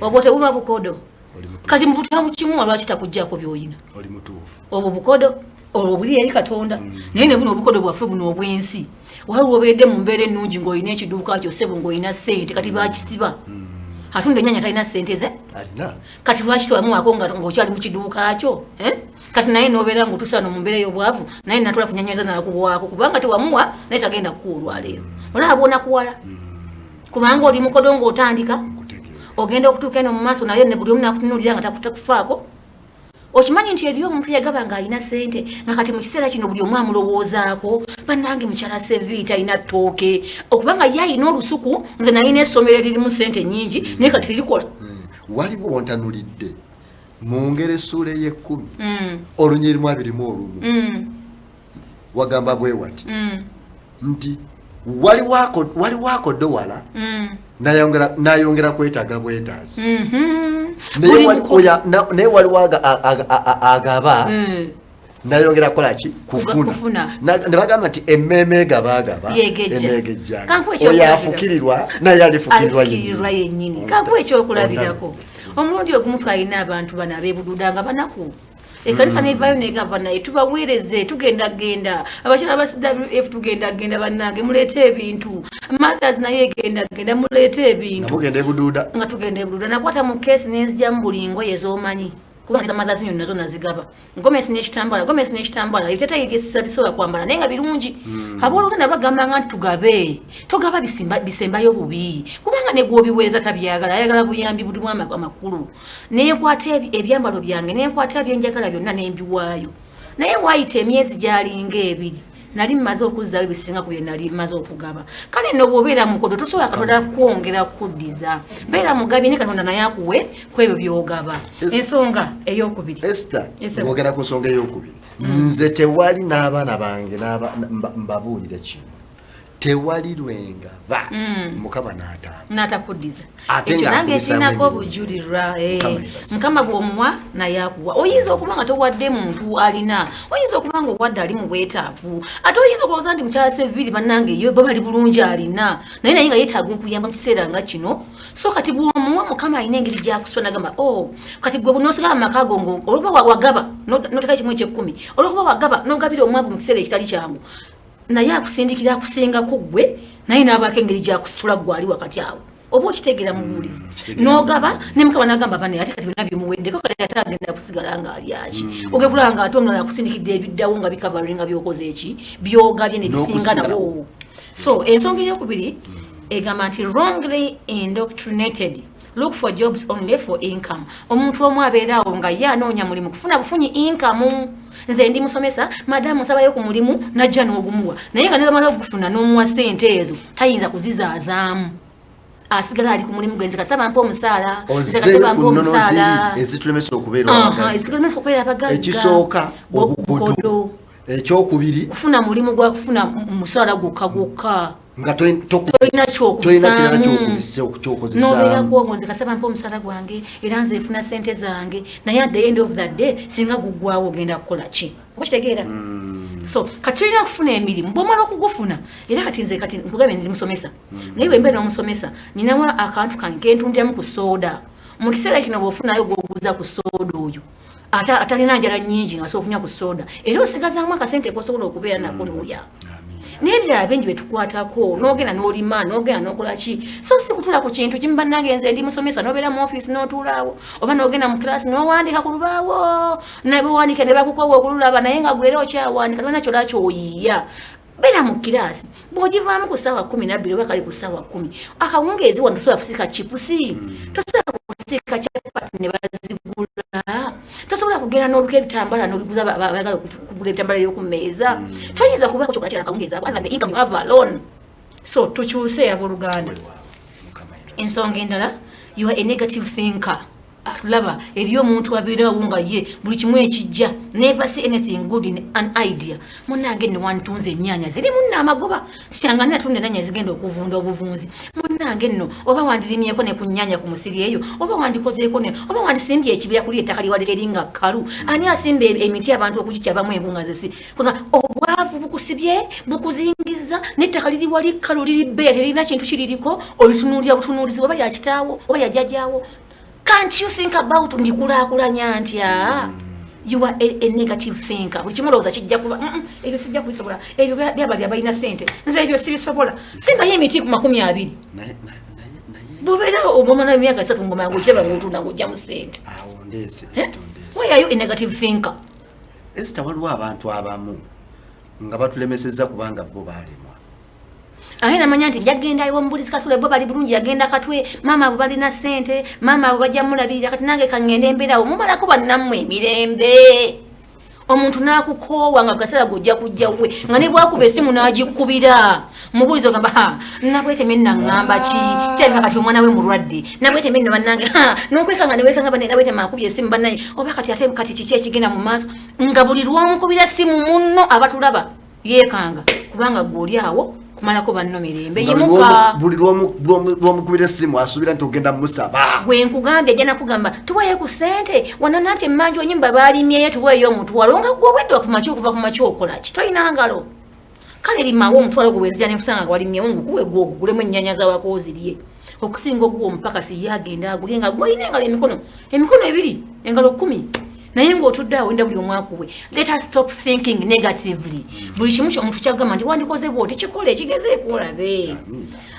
obwo tebuba bukodo? Oli mutuufu. Kati mu butabu kimuwa, lwaki takuggyako by'oyina? Oli mutuufu. Obwo bukodo olwo buli eri Katonda. Naye ne buno obukodo bwaffe buno obw'ensi, waliwo obeedde mu mbeera ennungi ng'olina ekiduuka kyo, ssebo, ng'olina ssente, kati bakisiba, atunda ennyanya talina ssente ze. Alina. Kati lwaki tewamuwaako ng'okyali mu kiduuka kyo, eh? Kati naye nobeera ng'otuusa no mu mbeera ey'obwavu, naye natula kunyanyaza nakuwaako, kubanga tewamuwa, naye tagenda kukuwa olwaleero. Olaba bwonakuwala kubanga oli mukodo ng'otandika. Nkutegeera. Ogenda okutuuka eno mu maaso, naye ne buli omu nakutunuulira nga takufaako. Okimanyi nti eriyo omuntu yagaba ng'alina ssente, nga kati mu kiseera kino buli omu amulowoozaako, bannange mukyala Sevi talina ttooke, okubanga ye alina olusuku, nze nalina essomero eririmu ssente nnyingi, naye kati terikola. Waliwo wontanulidde mu ngeri essuula ey'ekkumi, olunyirimu 21, wagamba bwe wati nti waliwo akodowala nayongera kwetaaga bwetaazi, naye naye waliwo agaba nayongera kukola ki? Kufuna. Kufuna. Ne bagamba nti emmeeme egaba agaba Yegejja. eneegejjanga. Kankuwe Oyo ekyokulabirako. afukirirwa naye alifukirirwa. Alifukirirwa yennyini. Kankuwa ekyokulabirako. Omulundi ogumu twalina abantu bano abeebududa nga banaku, ekkanisa nevayo negamba, naye tubaweereze, tugenda genda, abakyala ba CWF tugenda genda, bannange muleete ebintu, Mothers naye egenda genda, muleete Nga ebintu. mugenda ebuduuda. Nga tugenda ebududa, nakwata mu keesi nenzigyamu buli ngoye z'omanyi, kuba nza Mothers Union nazo nazigaba, gomesi n'ekitambala, gomesi n'ekitambala, ebiteteeyi bisobola kwambala naye nga birungi. Abooluganda bagambanga nti tugabe, togaba bisembayo bubi, kubanga ne gwobiweereza tabyagala, ayagala buyambi bulimu amakulu. Nenkwata ebyambalo byange, nenkwata byenjagala byonna nembiwaayo, naye waayita emyezi gyalinga 2, nali mmaze okuzzaayo ebisinga ku bye nali mmaze okugaba. Kale nno bw'obeera mukodo, tosobola Katonda kwongera kuddiza. Beera mugabi, ne Katonda naye akuwe ku ebyo by'ogaba. Ensonga eyokubiri. Esther. Yes, sir. Ng'ogera ku nsonga eyokubiri, nze tewali n'abaana bange mbabuulire kino, tewali lwengaba Mukama n'atamba n'atakuddiza. Ate Ekyo nga nange akubisaamu ekirinako emirimu. obujulirwa. Mukama yeebazibwe. Mukama bw'omuwa naye akuwa. Oyinza okuba nga towadde muntu alina, oyinza okuba nga owadde ali mu bwetaavu, ate oyinza okulowooza nti mukyala Seviri bannange ye bo bali bulungi alina, naye nga yeetaaga okuyamba mu kiseera nga kino. So kati bw'omuwa, Mukama alina engeri gyakuswa nagamba, o kati gwe bunoosigala mu maka go ngo olwokuba wagaba noteka kimu ekyekkumi, olwokuba wagaba n'ogabira omwavu mu kiseera ekitali kyangu, naye akusindikira akusingako ggwe, naye n'abaako engeri gyakusitula ggwe ali wakati awo. Oba okitegeera, mubuulizi? Kitegeera. N'ogaba ne Mukama n'agamba, bane ate kati byonna bimuweddeko, kati ate agenda kusigala ng'alyaki? Ogekula nga ate omulala akusindikidde ebiddawo nga bikavaringa byokoze eki byogabye nebisinga N'okusigala. Nawo. So ensonga eyokubiri egamba nti wrongly indoctrinated, look for jobs only for income. Omuntu omu abeera awo nga ye anoonya mulimu kufuna bufunyi income. Nze ndi musomesa, madamu nsabayo ku mulimu, najja n'ogumuwa, naye nga nebamala okugufuna n'omuwa sente ezo tayinza kuzizaazaamu, asigala ali ku mulimu gwe, nze kasita bampa omusaala, nze kasita Ozzeeyo bampa ku nnono omusaala. ziri ezitulemesa okubeera Aha, abagagga. ezitulemesa okubeera abagagga. Ekisooka, obukodo. Ekyokubiri, kufuna mulimu gwa kufuna musaala gwokka gwokka. Nga Tolina tolina kirala kyokubisaamu. kyokubise kyokozesaamu. Nobeerako ngo nze kasaba mpa omusaala gwange, era nze nfuna sente zange, naye at the end of the day singa guggwawo ogenda kukola ki? Oba kitegeera? So kati tulina okufuna emirimu, bwomala okugufuna, era kati nze kati nkugambye ndi musomesa, naye bwe mbeera n'omusomesa ninawo akantu kange kentundiramu ku sooda. Mu kiseera kino bw'ofunayo gwoguza ku sooda, oyo ate atalina njala nnyingi nga asobola okunywa ku sooda, era osigazaamu akasente kosobola okubeera nako n'olya n'ebirala bingi byetukwatako, n'ogenda n'olima, n'ogenda n'okola ki. So si kutula ku kintu kimu, bannange nze ndi musomesa, n'obeera mu ofiisi n'otuulaawo, oba n'ogenda mu kirasi n'owandiika ku lubaawo, nebawandiika ne bakukowa okululaba, naye nga gwera okyawandika, tolina kyola kyoyiiya. Beera mu kirasi, bw'ogivaamu ku ssaawa 12 oba kali ku ssaawa 10 akawungeezi, wano tosobola kusiika chipusi, tosobola kusiika chapati ne bazigula, tosobola. kugenda n'oluka ebitambala n'obiguza abayagala okugula ebitambala ebyoku mmeeza. Toyinza kubaako kyokola kirala kawungeezi ako other than the income you have alone. So tukyuse, abooluganda. Mukama yeebazibwe. Ensonga endala, you are a negative thinker. Atulaba, eri omuntu abeerawo nga ye buli kimu ekijja, never see anything good in an idea. Munange nno wantunze ennyaanya zirimu nno amagoba, kyanga natunda ennyaanya zigenda okuvunda obuvunzi. Munange nno oba wandirimyeko ne ku nnyaanya ku musiri eyo, oba wandikozeeko ne oba wandisimbye ekibira kuli ettaka liwaleka eri nga kkalu. Ani asimba emiti abantu okugikyabamu enku nga zesi? Kubanga obwavu bukusibye, bukuzingiza, n'ettaka liri wali kkalu, liri bbeeya, terina kintu kiririko. Olitunuulira butunuulizi, oba lyakitaawo oba lyajjajjaawo. Can't you think about ndikulaakulanya ntya? You are a negative thinker. Buli kimu olowooza kijja kuba ebyo sijja kubisobola, ebyo byabali abalina sente, nze ebyo sibisobola. Simbayo emiti ku 20. Naye naye- naye Bw'obeera obwomala emyaka 3 ngomala ngaokiraba ngaotunda ngaojjamu sente. Awo ndeese, Esther, ndeese. Why are you a negative thinker? Esther, waliwo abantu abamu nga batulemesezza kubanga bo baalemwa. Ate namanya nti njagenda iwo mubulizi Kasule, bo bali bulungi, yagenda Katwe, maama abo balina sente, maama abo bajja mulabirira, kati nange kaŋŋende embeerawo. Mumalako bannammwe emirembe. Omuntu n'akukoowa nga kaseera gojja kujja we nga ne bwakuba essimu n'agikubira mubuulizi, ogamba, "Ha, Nabweteme naŋŋamba ki? Kirabika kati omwana we mulwadde. Nabweteme nno bannange, ha, n'okwekanga ne weekanga banne, Nabweteme akubye essimu bannaye, oba kati ate kati kiki ekigenda mu maaso?" Nga buli lw'omukubira ssimu munno abatulaba yeekanga, kubanga gwe oli awo kumalako banno mirembe. Nga Yimuka. buli lw'omukubira essimu asuubira nti ogenda musaba. Gwe nkugambye, ajja nakugamba, "Tuweeyo ku ssente wanana nti emmanja onyumba baalimyeyo, tuweeyo omutwalo." Nga gwe obwedde okumakya, okuva ku makya okola ki? Tolina ngalo. Kale limawo omutwalo gwe, wenzija nenkusanga nga walimyewo, ngukuwe gwe ogugulemu ennyaanya zawako ozirye, okusinga oguwa omupakasi ye agenda agulye nga gwolina engalo, emikono ebiri, engalo 10, naye ng'otudde awo wenda buli omwakuwe. Let us stop thinking negatively. Buli kimu omuntu kyagamba nti wandikoze bwoti, kikole, ekigezeeko olabe.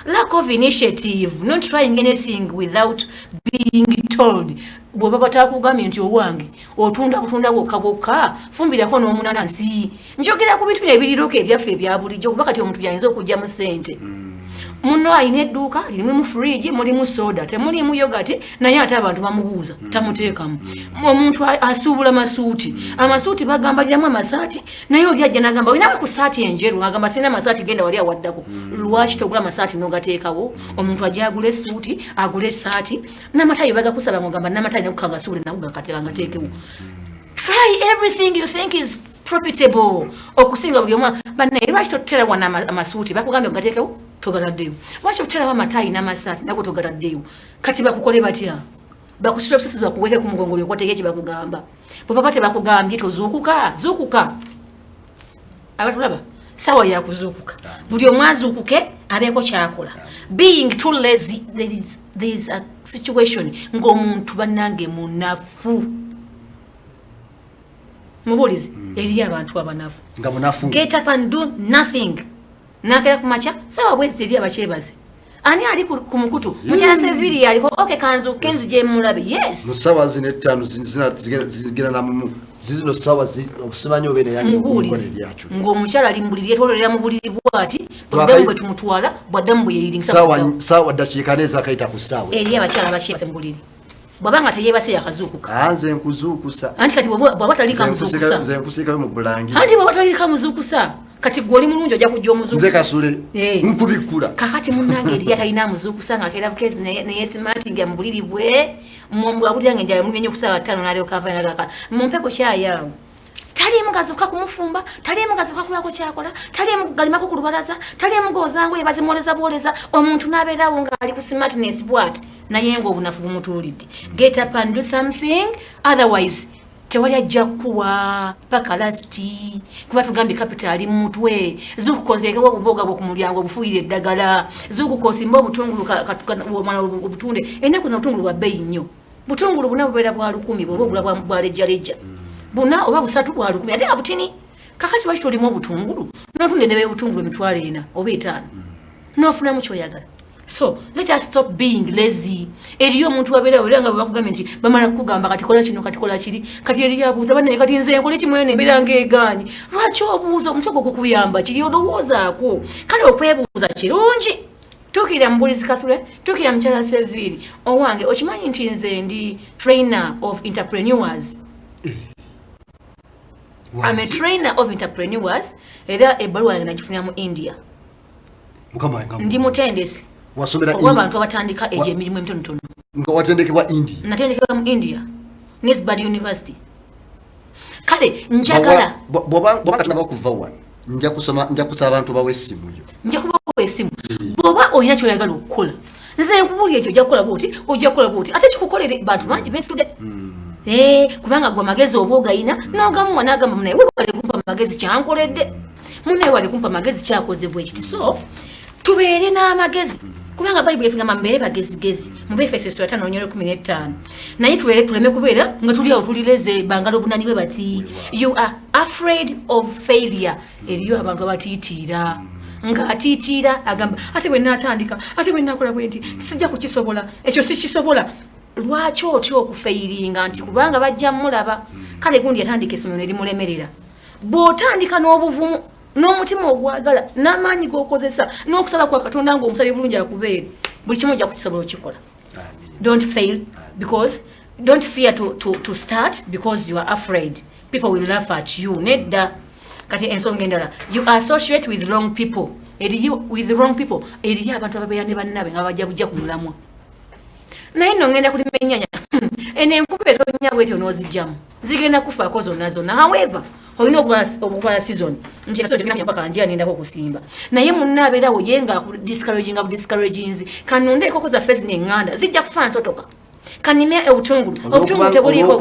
Lack of initiative, not trying anything without being told. Bw'oba batakugambye nti owange otunda butunda bwokka bwokka, fumbirako n'omunanansi. Njogera ku bintu bino ebiriroko ebyaffe ebya bulijjo, kuba kati omuntu byayinza okugyamu ssente. Muno alina edduuka lirimu fridge, mulimu soda, temulimu yogati, naye ate abantu bamubuuza, tamuteekamu. Omuntu asuubula masuuti, amasuuti bagambaliramu amasaati, naye oli ajja nagamba, "Olinawe ku saati enjeru?" Agamba, "Sirina masaati, genda wali awaddako." Lwaki togula masaati nogateekawo? Omuntu ajja agula essuuti, agula esaati n'amatayi bagakusaba, ngogamba n'amatayi nakukagasuule nago gakateekewo. Try everything you think is profitable okusinga buli omu. Bannaye, lwaki totutera wano amasuuti? Bakugambye ogateekewo, togataddeyo. Lwaki otuterawo amatayi n'amasaati nago togataddeyo? Kati bakukole batya? Bakusitula busituzi, bakuweke ku mugongo olyokwateko ekibakugamba. Bwe baba tebakugambye, tozuukuka. Zuukuka, abatulaba, sawa yakuzuukuka. Buli omu azuukuke abeeko kyakola. Being too lazy, there is a situation ng'omuntu bannange munafu. Mubuulizi, eriyo abantu abanafu. Nga munafu. Get up and do nothing. Nakera ku makya sawa bwezi, eri abakyebaze. Ani ali ku mukutu? Mukyala Seviri aliko. Ok, kanzuuke nzije mulabe. Yes. Mu ssaawa zino 5 zigenda namumu zizino ssaawa obusimanyi obeera yange okukola Mubuulizi, eryakyo. Ng'omukyala ali mu buliri, yetololera mu buliri bwati, bwaddamu bwe tumutwala, bwaddamu bwe yeyiringisa. Saawa ddakiika neezakayita ku ssaawa. Eri abakyala abakyebase mu buliri, bw'aba nga teyeebase yakazuukuka. Nze nkuzuukusa. Anti kati bw'aba tali kamuzuukusa. Nze nkusiikayo mu bulangi. Anti bw'aba tali kamuzuukusa, kati gwe oli mulungi, ojja kujja Nze omuzuukusa. Kasule Eh. nkubikkula. Kakati munnange, eri atalina amuzuukusa nga akeera bukezi neyesimatinga mu buliri bwe, awulira nga enjala mulumye nnyo ku ssaawa 5, n'alyoka avayo nagaka mumpe ku kyayi awo. Taliimu gazuuka kumufumba, taliimu gazuuka kubaako kyakola, taliimu galimako ku lubalaza, taliimu goozango ebazimwoleza bwoleza. Omuntu n'abeerawo ng'ali ku smartness bwati, naye ng'obunafu bumutuulidde. Get up and do something, otherwise tewali ajja kukuwa paka last, kuba tugambye capital ali mu mutwe. Zuukuka oteekewo obubooga bwo ku mulyango, obufuuyire eddagala. Zuukuka osimbe obutungulu, omala obutunde. Ennaku zino obutungulu bwa bbeeyi nnyo. Butungulu buna bubeera bwa 1000, bwoba ogula bwa lejjalejja, buna oba busatu bwa 1000, ate nga butini. Kakati lwaki tolimu obutungulu notunda endebe y'obutungulu 40,000 oba 5,000 n'ofunamu kyoyagala? So let us stop being lazy. Eriyo omuntu wabeerawo era nga bwe bakugambye nti bamala kukugamba kati kola kino, kati kola kiri, kati eriyo abuuza, "Bannaye, kati nze nkole kimwene embeera ng'egaanyi?" Lwaki obuuza? Omutwe gwo gukuyamba kiri olowoozaako. Kale okwebuuza kirungi. Tuukirira mubulizi Kasule, tuukirira mukyala Seviiri. Owange, okimanyi nti nze ndi trainer of entrepreneurs? I'm a trainer of entrepreneurs, era ebbaluwa yange nagifunira mu India. Ndi mutendesi ow'abantu abatandika egyo emirimu emitonotono. Nga watendekebwa India? Natendekebwa mu India, Nisbad University. Kale njagala bw'oba nga kuva wano, nja kusoma, nja kusaba abantu bawe essimu yo. Nja kubawa essimu. Bw'oba olina kyoyagala okukola, nze nkubulya ekyo, ojja kukola bwoti, ojja kukola bwoti, ate kikukolere. Bantu bangi bensitudde. Kubanga gwe amagezi oba ogayina, n'ogamuwa n'agamba, "Munaye webale kumpa amagezi, kyankoledde. Munaye wale kumpa amagezi, kyakoze bwe kiti." So tubeere n'amagezi, kubanga Bayibuli etugamba mubeere bagezigezi mu Befeso essula 5:15. Naye tubeere, tuleme kubeera nga tuli awo tulireze bangala obunani bwe bati. You are afraid of failure. Eriyo abantu abatiitiira, ng'atiitiira agamba, "Ate bwe naatandika, ate bwe nakola bwe nti, sijja kukisobola, ekyo sikisobola." Lwaki otya okufailinga? Nti kubanga bajja mulaba kale gundi yatandika essomero ne limulemerera. Bw'otandika n'obuvumu n'omutima ogwagala n'amaanyi g'okozesa n'okusaba kwa Katonda ng'omusabye bulungi akubeere, buli kimu ojja kukisobola okikola. Don't fail because don't fear to start because you are afraid people will laugh at you. Nedda. Kati ensonga endala, you associate with wrong people. Eriyo with wrong people. Eriyo abantu ababeera ne bannaabwe nga bajja bujja ku mulamwa. Naye nno ngenda kulima ennyanya, eno enkuba etonya bwetyo, n'ozijjamu zigenda kufaako zonna zonna. However, olina okubala season nti paka njira nendako okusimba, naye munna abeerawo ye nga discouraginga budiscouragings. Kanonde enkoko zaffe zino eŋŋanda zijja kufa nsotoka, kanime obutungulu, obutungulu tebuliiko.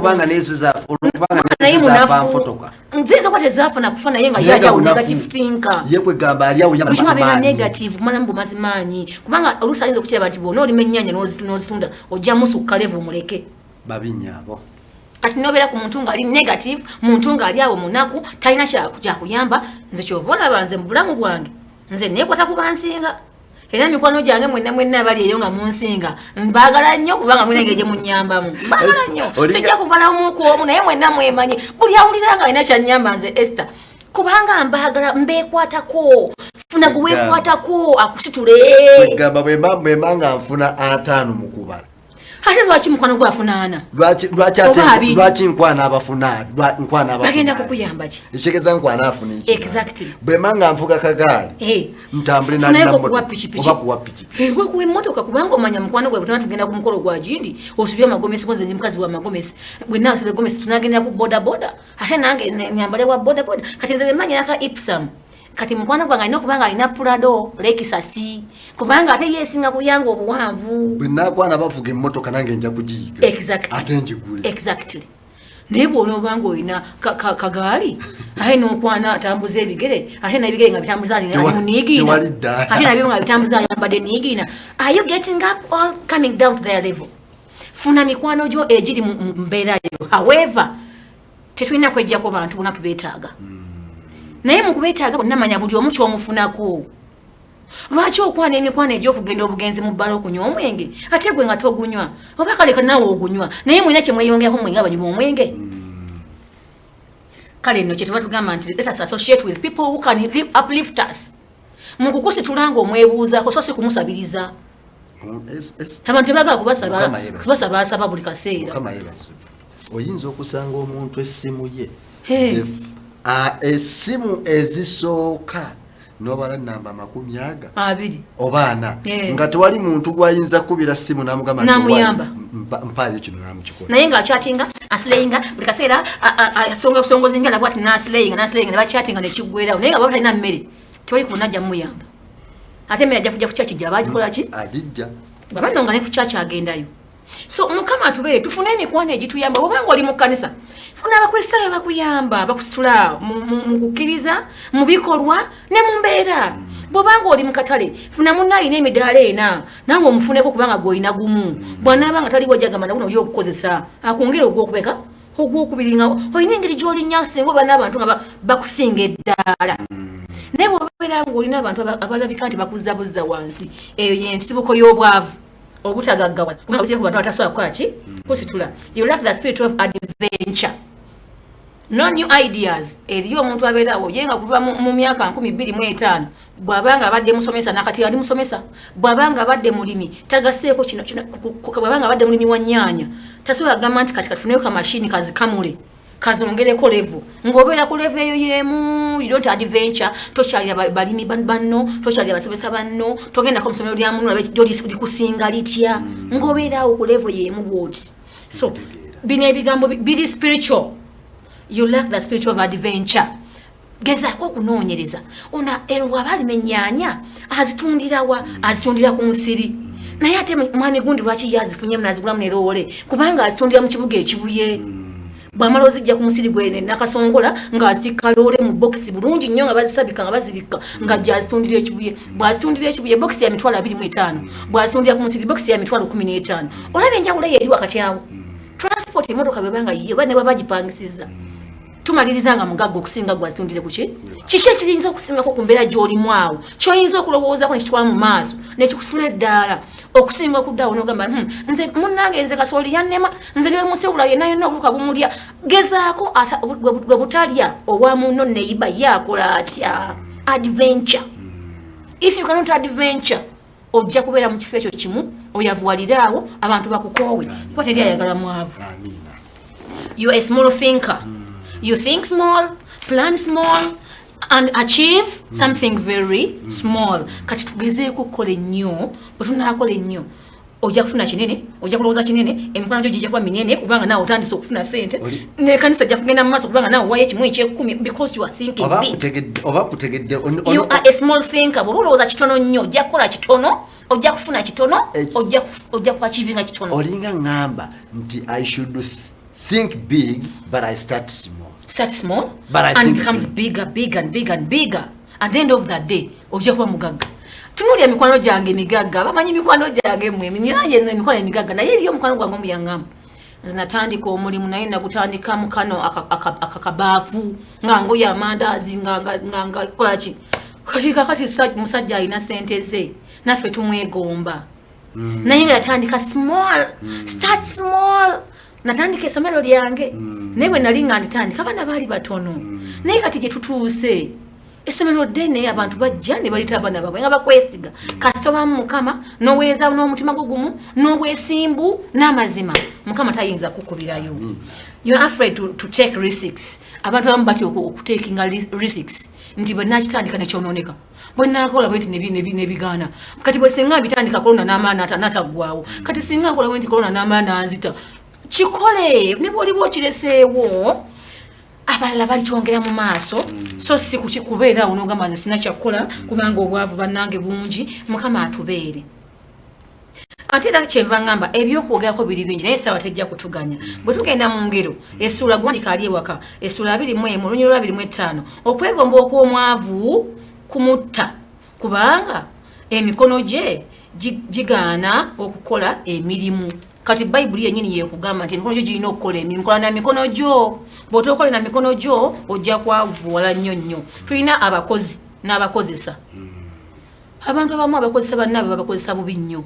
Naye munafu nziyinza okuba tezaafa nakufa, naye nga yajawo negative thinker. Ye kwegamba ali awo. Buli kimu abeera negative, kumalamu bumazi maanyi, kubanga oluusi ayinza okukiraba nti bwona olima ennyaanya n'ozitunda ojja musukka level, muleke. Babinyaabo. Kati nobeera ku muntu ng'ali negative, muntu ng'ali awo munaku, talina kyakuyamba. Nze kyova olaba nze mu bulamu bwange nze neekwata ku bansinga, era mikwano gyange mwenna mwenna abali eyo nga munsinga, mbaagala nnyo, kubanga mwena engeri gye munyambamu mbaagala nnyo. Sijja kubalamuku omu, naye mwenna mwemanyi, buli awulira nga alina kyanyamba nze Esther, kubanga mbaagala, mbeekwatako. Funa gwe weekwatako akusitule. Kwegamba bwema nga nfuna 50 mu kubala. Ate lwaki mukwano gwe afunaana? Lwaki ate Oba 20. Lwaki nkwana abafuna, nkwana abafuna? Bagenda kukuyamba ki? Ekitegeeza nkwana afuna ekirala. Exactly. Bwema nga nvuga kagaali, ntambule Funayo nalina kuwa mmotoka, pikipiki. Oba kuwa pikipiki. Oba kuwa emmotoka, kubanga omanya mukwano gwe bwetuna tugenda ku mukolo gwa gindi, osubye amagomesi go. Nze ndi mukazi wa magomesi, bwe naasaba egomesi tunagenda ku boda boda, ate nange nyambale wa boda boda. Kati nze bwemanya naka Ipsum, kati mukwano gwange alina okuba nga alina Prado, Lexus, kubanga ate yeesinga kuyanga obuwanvu. Bwe nakwana bavuga emmotoka, nange nja kugiyiga. Exactly. Ate njigule. Exactly. Naye bw'onoobanga olina kagaali ate n'okwana atambuza ebigere, ate n'ebigere nga bitambuza ali mu niigiina, Tewali ddaala. ate nabyo nga bitambuza ayambadde niigiina, are you getting up or coming down to their level? Funa mikwano gyo egiri mu mbeera yo. However, tetulina kwejjako bantu bonna, tubeetaaga, naye mu kubeetaaga bonna manya buli omu kyomufunako. Lwaki okwana emikwano egy'okugenda obugenzi mu bbala okunywa omwenge, ate gwe nga togunywa, oba kale naawe ogunywa, naye mulina kyemweyongerako mwenge abanywa omwenge? Kale nno kyetuba tugamba nti let us associate with people who can uplift us mu kukusitula ng'omwebuuzaako, so si kumusabiriza. Abantu tebagala kubasaba. Mukama yeebazibwe. Kubasabaasaba buli kaseera. Mukama yeebazibwe, oyinza okusanga omuntu essimu ye Hey. Essimu ezisooka nobala namba makumi aga 20. Oba 40. Nga tewali muntu gwayinza kukubira simu namugamba nti, N'amuyamba. "Mpaayo kino," namukikola. Naye ng'akyatinga, aslayinga buli kaseera, asonga busongozi njala bwati, naslayinga, naslayinga, ne bakyatinga nekiggwerawo. Naye nga baba talina mmere, tewali kubona ajja mumuyamba. Ate emmere ajja kujja ku kyaki gyaba agikola ki? Agijja. Baba nno nga ne ku kyaki agendayo. So Mukama atubeere, tufune emikwano egituyamba. Obanga oli mu kkanisa, funa abakristaayo bakuyamba, bakusitula mu kukkiriza, mu bikolwa ne mu mbeera. Bw'obanga oli mu katale, funa munno alina emidaala ena, naawe omufuneko, kubanga gw'olina gumu. Bw'anaaba nga taliwo, ajagamba naguno oli okukozesa akwongere ogwokubeka ogwokubiri, nga olina engeri gy'olinnya singa oba n'abantu nga bakusinga eddaala. Naye bw'obeera ng'olina abantu abalabika nti bakuzza buzza wansi, eyo yensibuko y'obwavu, obutagaggawala, kubanga ku bantu abatasobola kukola ki? Kusitula. You lack the spirit of adventure, no new ideas. Eriyo omuntu abeerawo ye nga kuva mu myaka 2005, bw'abanga abadde musomesa, nakati ali musomesa, bw'abanga abadde mulimi, tagaseeko kino kino, bw'abanga abadde mulimi wa nnyaanya, tasobola kugamba nti kati katufuneyo kamashini kazikamule. Kazongereko level, ng'obeera ku level eyo yemu. You don't adventure. Tokyalira balimi banno, tokyalira basomesa banno, togendako mu ssomero lya muno olabe likusinga litya, ng'obeera awo ku level yemu bwoti. So bino ebigambo biri spiritual. You lack the spiritual of adventure. Gezaako okunoonyereza ona eno bw'aba alima ennyaanya azitundirawa? Azitundira ku musiri. Naye ate mwami gundi lwaki ye azifunyemu nazigulamu neroole? Kubanga azitundira mu kibuga ekibuye. Bwamala ozijja ku musiri gwe Nakasongola, ng'azitikka loole mu bokisi bulungi nnyo, nga bazisabika, nga bazibikka, nga jja azitundira ekibuye. Bw'azitundira ekibuye, bokisi ya 25,000. Bw'azitundira ku musiri, bokisi ya 15,000. Olaba enjawulo eyo eri wakati awo. Transport, emotoka bwebanga yiye oba ne bwaba gipangisiza, tumaliriza nga mugagga okusinga gwe azitundire kuki. Kiki ekiyinza okusingako ku mbeera gy'olimu awo, kyoyinza okulowoozaako nekitwala mu maaso nekikusula eddaala okusinga okuddaawo nogamba, nze munnange, nze kasooli yannema, nze niwe musewula yenna yenna obuluka bumulya." Gezaako bwe butalya owa munno, neyiba ye akola atya? Adventure. If you cannot adventure, ojja kubeera mu kifo ekyo kimu, oyavuwalire awo, abantu bakukoowe, kuba teri ayagala mwavu. Amiina. You are a small thinker. You think small, plan small, and achieve something very small. Kati tugezeeko okukola ennyo. Bwe tunaakola ennyo, ojja kufuna kinene, ojja kulowooza kinene, emikono gyo gijja kuba minene, kubanga naawe otandise okufuna sente. Nekanisa ejja kugenda mu maaso, kubanga naawe wayo ekimu ekyekumi, because you are thinking oba big. Oba kutegedde You are a small thinker. Bw'oba olowooza kitono nnyo, ojja kukola kitono, ojja kufuna kitono, ojja kuachievinga kitono. Olinga ŋŋamba nti I should think big, but I start small. Start small But I and think becomes big. bigger, bigger and bigger and bigger. At the end of that day, ojja kuba mugagga. Tunuulya mikwano gyange emigagga, bamanyi mikwano gyange mmwe nange eno emikwano emigagga. Naye eriyo omukwano gwange omu yaŋŋamba, "Nze natandika omulimu, naye nagutandika mu kano akakabaafu, nga ngoya amandaazi, nga kola ki." Kati kakati musajja alina sente ze, naffe tumwegomba, naye nga yatandika small. Start small. Natandika essomero lyange, naye bwe nali nga nditandika, abaana baali batono, naye kati gye tutuuse, essomero ddene, abantu bajja ne baleeta abaana baabwe nga bakwesiga. Kasita obamu Mukama n'oweeza n'omutima gwo gumu n'obwesimbu n'amazima, Mukama tayinza kukubirayo. You are afraid to take risks. Abantu abamu batya okutekinga risks, nti bwe nakitandika nekyonooneka, bwe nakola bwe nti nebigaana. Kati bwe singa bitandika, korona n'amaani nataggwawo. Kati singa nkola bwe nti, korona n'amaani anzita. Kikole ne bwoliba okireseewo, abalala balikyongera mu maaso. So si kubeera awo nogamba, "Nze sina kyakukola kubanga obwavu bannange bungi." Mukama atubeere. Ate era kyenva ngamba ebyokwogerako biri bingi, naye esaawa tejja kutuganya. Bwe tugenda mu ngero essuula, gwandika ali ewaka, essuula 21, olunyiriri lwa 25: "Okwegomba okw'omwavu kumutta, kubanga emikono gye gigaana okukola emirimu." Kati Bayibuli yennyini yekugamba nti emikono gyo girina okukola emirimu. Kola na mikono gyo. Bw'otokola na mikono gyo, ojja kwavuwala nnyo nnyo. Tulina abakozi n'abakozesa. Abantu abamu abakozesa bannaabwe babakozesa bubi nnyo.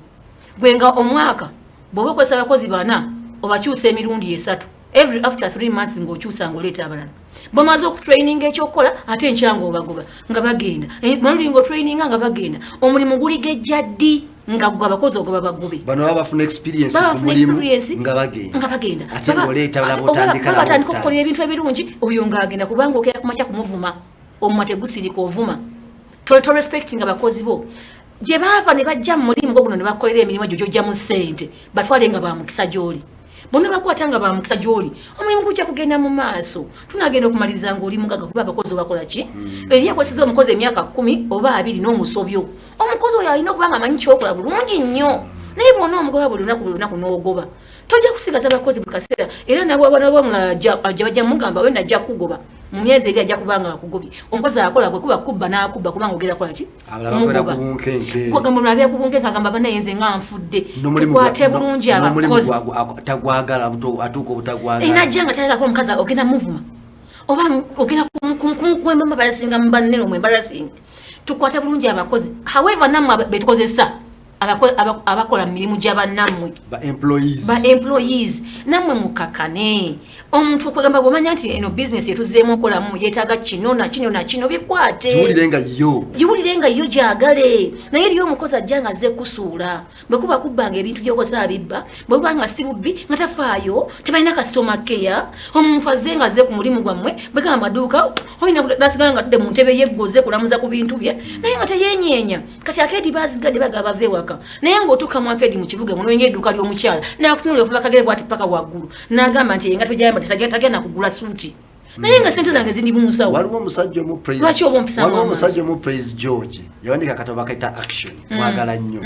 Gwe nga omwaka bw'oba okozesa abakozi bana, obakyusa emirundi esatu. Every after 3 months ng'okyusa, ng'oleeta abalala. Bamaze okutraininga ekyokukola, ate enkya ng'obagoba nga bagenda. Maluli ng'otraininga nga bagenda. Omulimu guligejja ddi nga gwe abakozi ogoba bagobe? Bano baba bafuna experience Baba ku bafuna mulimu experience, nga bagenda, nga bagenda. Ate ng'oleeta Ate laba oba otandika baba nabo batandika okukola obutandisi. ebintu ebirungi, oyo ng'agenda, kubanga okera kumakya kumuvuma, omumwa tegusirika, ovuma. To respecting abakozi bo gye baava ne bajja mu mulimu gwo guno ne bakolera emirimu egyo gyojjamu ssente. Batwale nga bamukisa gy'oli. Bonna bakwata nga bamukisa gy'oli, omulimu gujja kugenda mu maaso. Tunagenda okumaliriza ng'oli mugagga, kuba abakozi obakola ki? Eri akozesa omukozi emyaka 10 oba 20 n'omusobyo, omukozi oyo alina okuba nga amanyi kyokola bulungi nnyo. Naye bwona omugoba buli lunaku, buli lunaku n'ogoba, tojja kusigaza bakozi buli kaseera. Era nabwabana omulala ajja bajja mugamba, we najja kugoba mu myezi eri, ajja kubanga akugobye. Omukozi akola bwe kuba kubba n'akubba, kubanga ogenda kola ki? Abalala bakolera Kumugoba. ku bunkenke. Kugamba omulala abeera ku bunkenke, agamba, "Banaye nze nga nfudde." N'omulimu Tukwate bulungi n'omulimu abakozi. Tagwagala, atuuka obutagwagala. Enajja nga tayagala kuba omukazi, ogenda muvuma oba ogenda kumwembarasinga mu banne, omwembarasing. Tukwate bulungi abakozi. However, nammwe betukozesa Abakola mu mirimu gya bannammwe, ba employees, ba employees, nammwe mukakane. Omuntu okwegamba bwomanya nti eno bizinesi etuzeemu okolamu yeetaaga kino na kino na kino, bikwate. Giwulire nga yo. Giwulire nga yo, gyagale. Naye eriyo omukozi ajja nga azze kusuula, bwe kuba kubbanga ebintu byokozesa abibba, bwe buba nga si bubbi nga tafaayo, tebalina customer care. Omuntu azze nga azze ku mulimu gwammwe, bwe gamba amaduuka olina nasigala nga tudde mu ntebe yeggoze kulamuza ku bintu bye, naye nga teyenyeenya. Kati akeedi bazigadde bagaba bava ewaka, naye ng'otuuka mu akeedi mu kibuga munonya edduuka ly'omukyala, nakutunula okuva kagere bwati paka waggulu, n'agamba nti engato gyayamba tagenda kugula suuti, naye nga sente zange zindi mu nsawo. Waliwo omusajja omu Praise- Lwaki oba ompisaamu waliwo amaaso? Omusajja omu, Praise George, yawandika akatabo akaita Action, mwagala nnyo.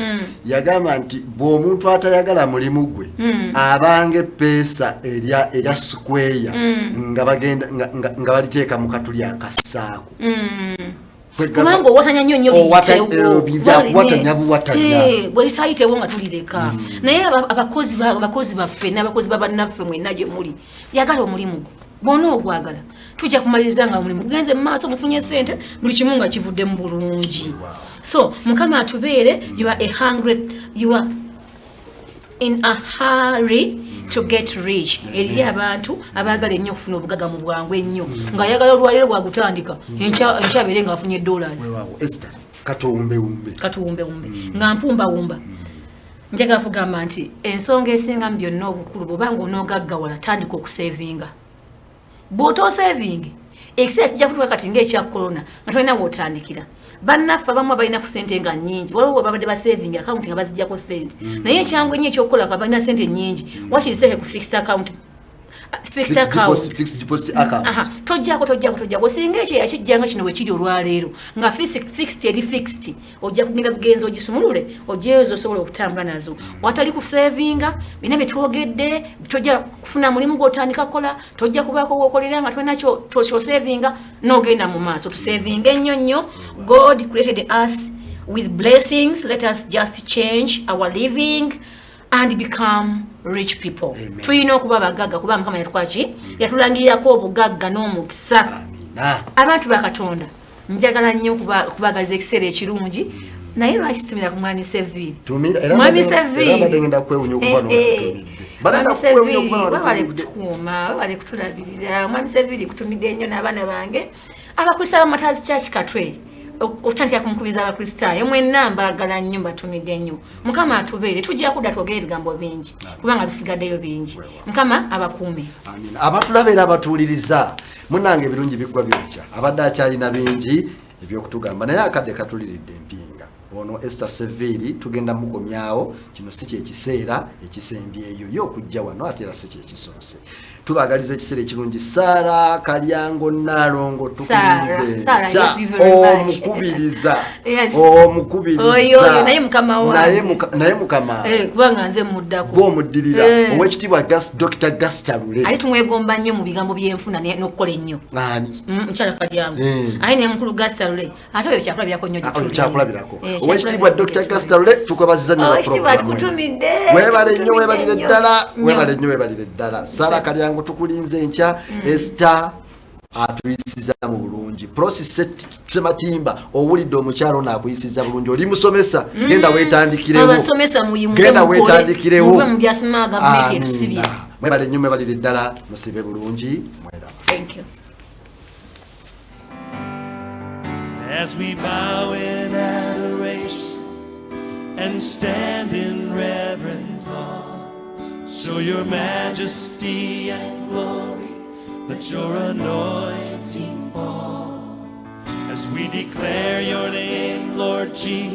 Yagamba nti bw'omuntu atayagala mulimu gwe, abanga epeesa erya square nga bagenda nga baliteeka mu katuli akassaako. Kwegamba- Kubanga owatanya nnyo nnyo. Biyitewo. Byakuwatanya. Byakuwatanya buwatanya. Bwe litayitewo nga tulireka. Naye abakozi baffe n'abakozi ba bannaffe mwenna gye muli, yagala omulimu gwo. Bw'ona ogwagala, tujja kumaliriza nga omulimu gugenze mu maaso, mufunye sente, buli kimu nga kivuddemu bulungi. So Mukama atubeere. You are a hungry, you are in a hurry to get rich. Eri abantu abaagala ennyo okufuna obugagga mu bwangu ennyo, ng'ayagala olwaleero bwagutandika, enkya abeere ng'afunye dollars. Weewaawo, Esther, katuwumbewumbe. Katuwumbewumbe nga mpumbawumba. Njagala kugamba nti ensonga esinga mu byonna obukulu, bw'obanga onoogaggawala, tandika okusevinga. Bw'otoosevinge, ekiseera kijja kutuuka kati ng'ekya korona nga tolina w'otandikira. Bannaffe abamu abalina ku sente nga nnyingi, waliwo we babadde basevinga akawunti nga bazijjako sente, naye ekyangu ennyo ekyokukola ka balina sente nnyingi, wakiri ziteeke ku fixed account, fixed account. Fixed deposit account. Aha, tojjako, tojjako, tojjako. Singa ekyo yakijjanga kino bwe kiri olwaleero nga fixed eri fixed, ojja kugenda bugenzi ogisumulule, ogyezo osobola okutambula nazo. Watali kusevinga bina byetwogedde, tojja kufuna mulimu gwotandika kukola, tojja kubaako wokolera nga tolina kyosevinga n'ogenda mu maaso. Tusevinga ennyo nnyo. God created us with blessings. Let us just change our living and become rich people. Amen. Tulina okuba abagagga kuba Mukama yatukola ki? Yatulangirirako obugagga n'omukisa. Amina. Abantu ba Katonda, njagala nnyo okubagaliza ekiseera ekirungi. Naye lwaki situmira ku mwami Seviiri? Tumira era. Mwami Era mbadde ngenda kwewunya okuba Eh, eh. n'otutumidde. Mbadde Mwami ngenda kwewunya Seviiri, okuba webale n'otutumidde. kutukuuma, webale kutulabirira. Mwami Seviiri, kutumidde nnyo n'abaana bange Abakristaayo Matazi Church Katwe, okutandikira ku mukubiriza. Abakristaayo mwenna mbaagala nnyo, mbatumidde nnyo. Mukama atubeere. Tujja kudda twogere ebigambo bingi kubanga bisigaddeyo bingi. Mukama abakuume. Amina. Abatulaba era abatuwuliriza, munange, ebirungi biggwa byokya. Abadde akyalina bingi ebyokutugamba, naye akadde katuliridde empinga. Ono Esther Seviiri tugenda mukomyawo. Kino si kyekiseera ekisembyeyo ye okujja wano, ate era si kyekisoose. Tubagaliza ekiseera ekirungi. Saara Kalyango Naalongo, tukulinze. Sarah, thank you very much. Omukubiriza. Yes. Omukubiriza. Oyo, naye mukama wange. Naye mukama. Eh, kubanga nze muddako. Gwomuddirira. Eh. Owekitiibwa Dr. Gastalule. Ate tumwegomba nnyo mu bigambo byenfuna n'okukola ennyo. Ani? Mukyala Kalyango. Eh. Aye ne mukulu Gastalule, ate oyo kyakulabirako nnyo Ah, oyo gye tuli. kyakulabirako. Eh, Owekitiibwa kyakulabirako Dr. gye tuli. Gastalule, tukwebaziza nnyo olwa Owekitiibwa programu eno. tukutumidde. Webale nnyo. Tukutumidde Webalire nnyo. ddala. Nnyo. Webale nnyo, webalire ddala. Sara Kalyango, tukulinze enkya. Esther atuyisiza mu bulungi. Prosi Sematimba, owulidde omukyalo ono akuyisiza bulungi. Oli musomesa, genda weetandikirewo. Abasomesa muyimuke, Genda mukole, weetandikirewo. muve mu byasima gavumenti etusibye. Amiina. Mwebale nnyo, mwebalire ddala. Musibe bulungi, mweraba. Thank you. As we bow in adoration and stand in reverent awe, show your majesty and glory, let your anointing fall. As we declare your name, Lord Jesus.